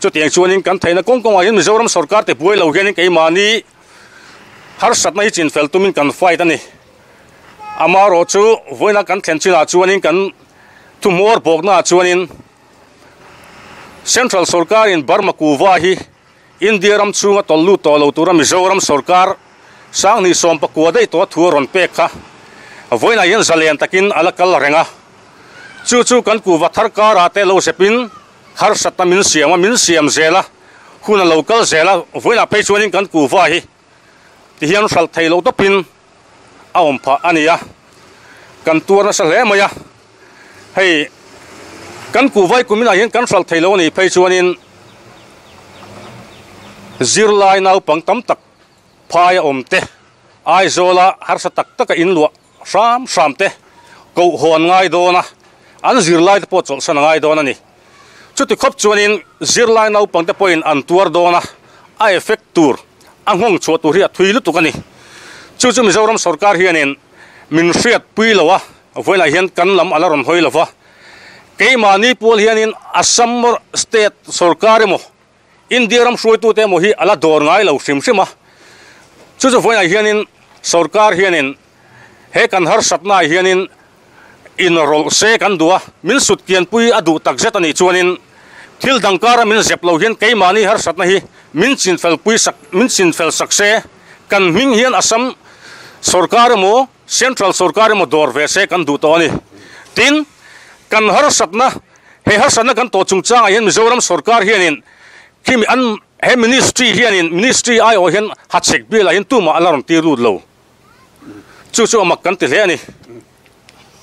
chutiang chuanin kan theihna kawng kawngah hian Mizoram sorkar te buai lo hianin keimahni harsatna hi chinfel tumin kan fight a ni. Amaherawh chu vawiina kan thlen chinah chuanin kan thuhmawr bawknaah chuanin Central sorkarin Burma kuhva hi India ram chhunga tawlh lut tawh lo tura Mizoram sorkar Sanghnih 19 daih tawh thu a rawn pek kha vawiinah hian zalen takin a la kal reng a. Chu chu kan kuhva thar karah te lo zepin harsatna min siam a, min siam zel a, hun a lo kal zel a, vawiinah phei chuanin kan kuhva hi tihian hralh thei loh tawpin a awm phah a ni a. Kan tuar nasa hle mai a, hei kan kuhvai kuminah hian kan hralh thei lo a nih phei chuanin zirlai naupang tam tak phaia awm te, Aizawla harsa tak taka inluah hram hram te koh hawn ngai dawn a, an zirlai te pawh chawlhsan a ngai dawn a ni. Chuti khawp chuanin zirlai naupang te pawhin an tuar dawn a, a effect tur, a nghawng chhuah tur hi a thui lutuk a ni. Chu chu Mizoram sorkar hianin min hriat pui lo a, vawiinah hian kan lam a la rawn hawi lo va. Keimahni pual hianin Assam state sorkar emaw, India ram hruaitute emaw hi a la dawr ngai lo hrim hrim a. Chu chu vawiinah hianin sorkar hianin he kan harsatnaah hianin inrawlh se kan duh a, min sut kianpui a duh takzet a nih chuanin thil dang kara min zep lo hian keimahni harsatna hi min chinfel pui sak min chinfel sak se, kan hming hian Assam sorkar emaw Central sorkar emaw dawr ve se kan duh tawh a ni. Tin, kan harsatna he harsatna kan tawh chungchangah hian Mizoram sorkar hianin khimi an he ministry hianin ministry aiawh hian hachhek bialah hian tumah a la rawn tir lut lo. Chu chu a mak kan ti hle a ni.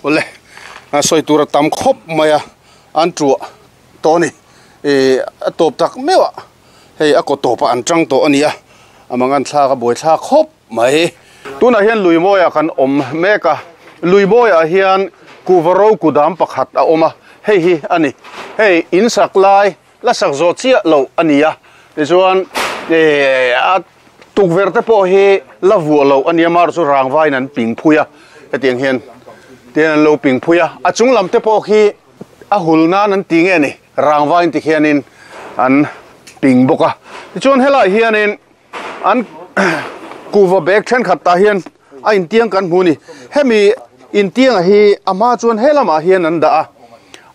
Awle, a sawi tur a tam khawp mai a, an tuah tawh a ni. Ih a tawp tak meuh a, hei a kaw tawpah an tang tawh a ni a, a mangan thlak a buai thlak khawp mai. Tunah hian Luimawiah kan awm mek a, Luimawiah hian kuhva ro kudam pakhat a awm a, hei hi a ni. Hei in sak lai La sak zawh chiah loh a ni a, tichuan a tukverh te pawh hi la vuah loh a ni a, mar chu rangvain an ping phui a, hetiang hian tian an lo ping phui a, a chung lam te pawh khi a hul nan an ti nge ni, rangvain ti khianin an ping bawk a, tichuan helaiah hianin an kuhva bag thenkhat tah hian a intiang kan hmu a ni hemi intianga hi a hma chuan he lamah hian an dah a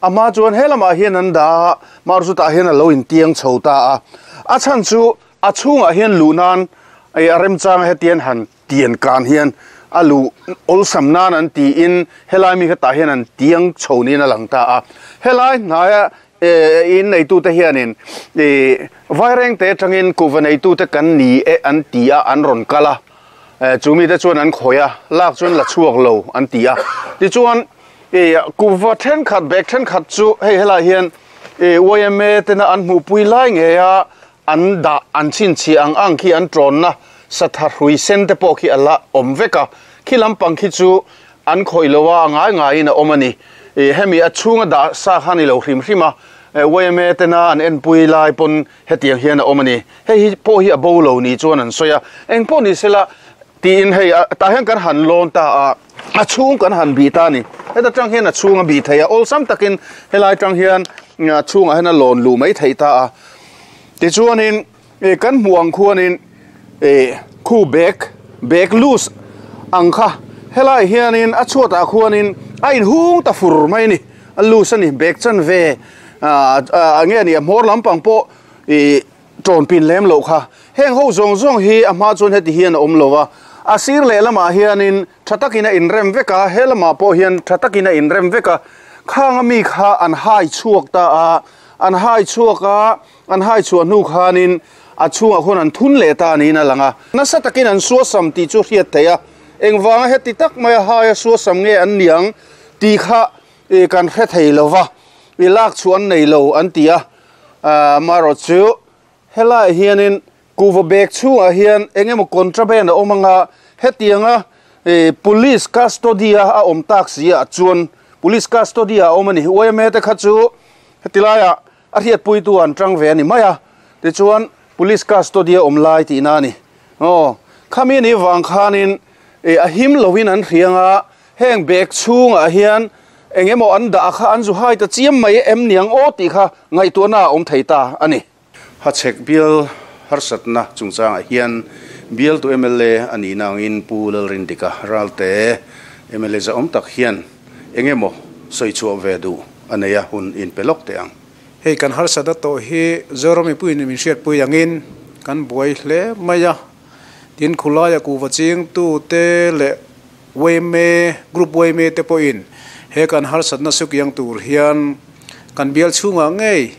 a hma chuan he lamah hian an dah a mar chu tah hian a lo intiang chho ta a a chhan chu a chhungah hian luh nan ih a remchanga hetiang han tian kan hian a luh awlsam nan an tiin helai mi kha tah hian an tiang chho niin a lang ta a helai hnaia Ehh in neitute hianin ih Vairengte atangin kuhva neitute kan ni e an ti a an rawn kal a, eh chu mite chuan an khawih a, lak chuan la chhuak lo an ti a. Tichuan ih kuhva thenkhat bag thenkhat chu hei helaiah hian ih yma tena an hmuhpui lai ngei a an dah an chhinchhiah ang ang khi an tawnna satha hrui sen te pawh khi a la awm vek a, khi lampang khi chu an khawih lo a, a ngai ngaiin a awm a ni. Ih hemi a chhunga dah sa kha a ni lo hrim hrim a, yma tena an enpui lai pawn hetiang hian a awm a ni. Hei hi pawh hi a bo lo ni chuan an sawi a, eng pawh ni sela tiin hei tah hian kan han lawn ta a, a chhung kan han bih ta a ni. Heta tang hian a chhung a bih thei a, awlsam takin helai tang hian a chhungah hian a lawn luh mai theih ta a. Tichuanin ih kan hmuh ang khuanin ih khu bag bag loose ang kha helaiah hianin a chhuatah khuanin a inhung ta fur mai a ni a loose a ni bag chanve ah ah nge ni a hmawr lampang pawh ih tawn pin lem loh kha heng ho zawng zawng hi a hma chuan heti hian a awm lo a a sir lehlamah hianin tha takin a inrem vek a he lamah pawh hian tha takin a inrem vek a khang ami kha an hai chhuak ta a. An hai chhuak a, an hai chhuah hnu khanin a chhungah khuan an thun leh ta niin a lang a. Nasa takin an suasam tih chu hriat theih a, engvanga heti tak maia haia suasam nge an niang tih kha kan hre thei lo va, i lak chhuah an nei lo an ti a. Amaherawh chu helaiah hianin kuhva bag chhungah hian eng emaw contraband a awm anga hetianga police custody a a awm tak si ah chuan police custody ah a awm a ni. Yma te kha chu Heti laiah a hriatpuitu an tang ve a ni mai a, tichuan Police custody a awm lai tihna a ni. Aw, khami ni vang khanin a him loin an hriang a, heng bag chhungah hian eng emaw an dah kha an zu hai ta chiam mai em niang aw tih kha ngaihtuahna a awm thei ta a ni. Hachhek bial harsatna chungchangah hian bialtu mla a nihna angin Pu Lalrindika Ralte mla zahawm tak hian eng emaw sawi chhuah ve duh a nei a, hun inpe lawk teh ang. Hei kan harsatna tawh hi Zoram mipuiin min hriatpui angin kan buai hle mai a, tin khulaia kuhva chingtute leh yma, Group yma te pawhin he kan harsatna sukiang tur hian kan bial chhungah ngei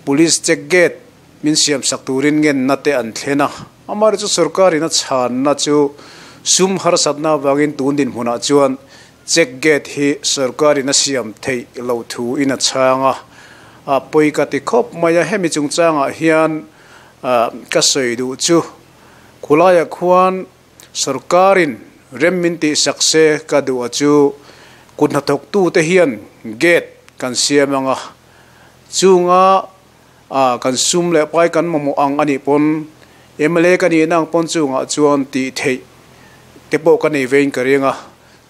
Police check gate min siam sak turin ngenna te an thlen a, amaherawhchu sorkarin a chhanna chu sum harsatna avangin tun dinhmunah chuan Check gate hi sorkarin a siam theih loh thu in a chhang a, a pawi ka ti khawp mai a. Hemi chungchangah hian ka sawi duh chu khulaiah khuan sorkarin rem min tihsak se ka duh a chu kut hnathawktute hian gate kan siam ang a, chunga kan sum leh pai kan mamawh ang a nih pawn mla ka nihna ang pawn chungah chuan tih theih te pawh ka nei vein ka ring a,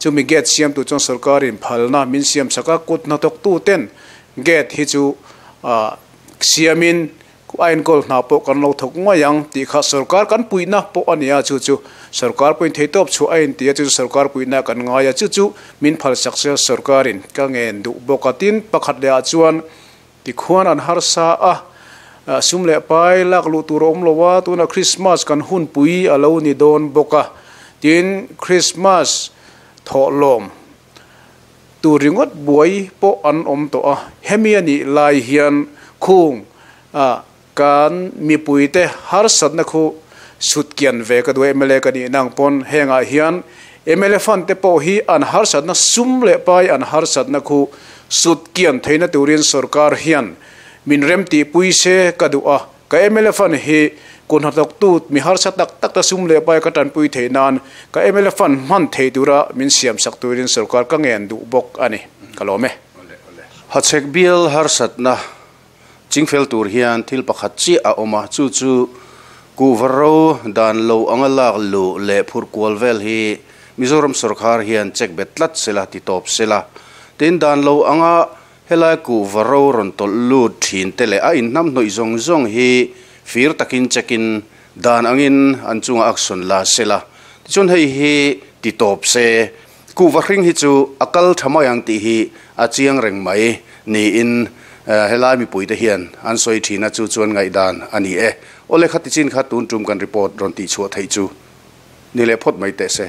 chumi gate siamtu chuan sorkarin phalna min siam sak a, kut hnathawktu ten gate hi chu siamin a enkawl hna pawh kan lo thawk ngawih ang tih kha sorkar kan puihna pawh a ni a, chu chu sorkar pawhin theihtawp chhuah a inti a, chu chu sorkar puihna kan ngai a, chu chu min phalsak sia sorkarin ka ngen duh bawk a, tin pakhat leh ah chuan Tikhuan an harsa a, sum leh pai lak luh tur a awm lo a, tunah Krismas kan hunpui a lo ni dawn bawk a, tin Krismas thawhlawm tur ringawt buai pawh an awm tawh a, hemi a nih lai hian khung kan mipuite harsatna khu sutkian ve ka duh a, mla ka nih nang pawn hengah hian mla fund te pawh hi an harsatna sum leh pai an harsatna khu sutkian theihna turin sorkar hian min rem tihpui se ka duh a, ka mla fund hi kun hnathawktu mi harsa tak tak ta sum leh pai ka tanpui theih nan ka mla fund hman thei tura min siamsak turin sorkar ka ngen duh bawk a ni, ka lawm e. Hachhek bial harsatna Chingfel tur hian thil pakhat chiah a awm a, chu chu kuhva ro dan lo anga lak luh leh phurh kual vel hi Mizoram sawrkhar hian check bet tlat sela ti tawp sela. Tin, dan lo anga helai kuhva ro rawn tawlh lut thin te leh a inhnamhnawih zawng zawng hi fir takin check in dan angin an chungah action la sela. Tichuan hei hi ti tawp se, Kuhva hring hi chu a kal tha mai ang tih hi a chiang reng mai niin helai mipuite hian an sawi thin a, chu chuan ngaihdan a ni e. Awle khati chin kha tun tum kan report rawn tihchhuah theih chu ni leh phawt mai teh se.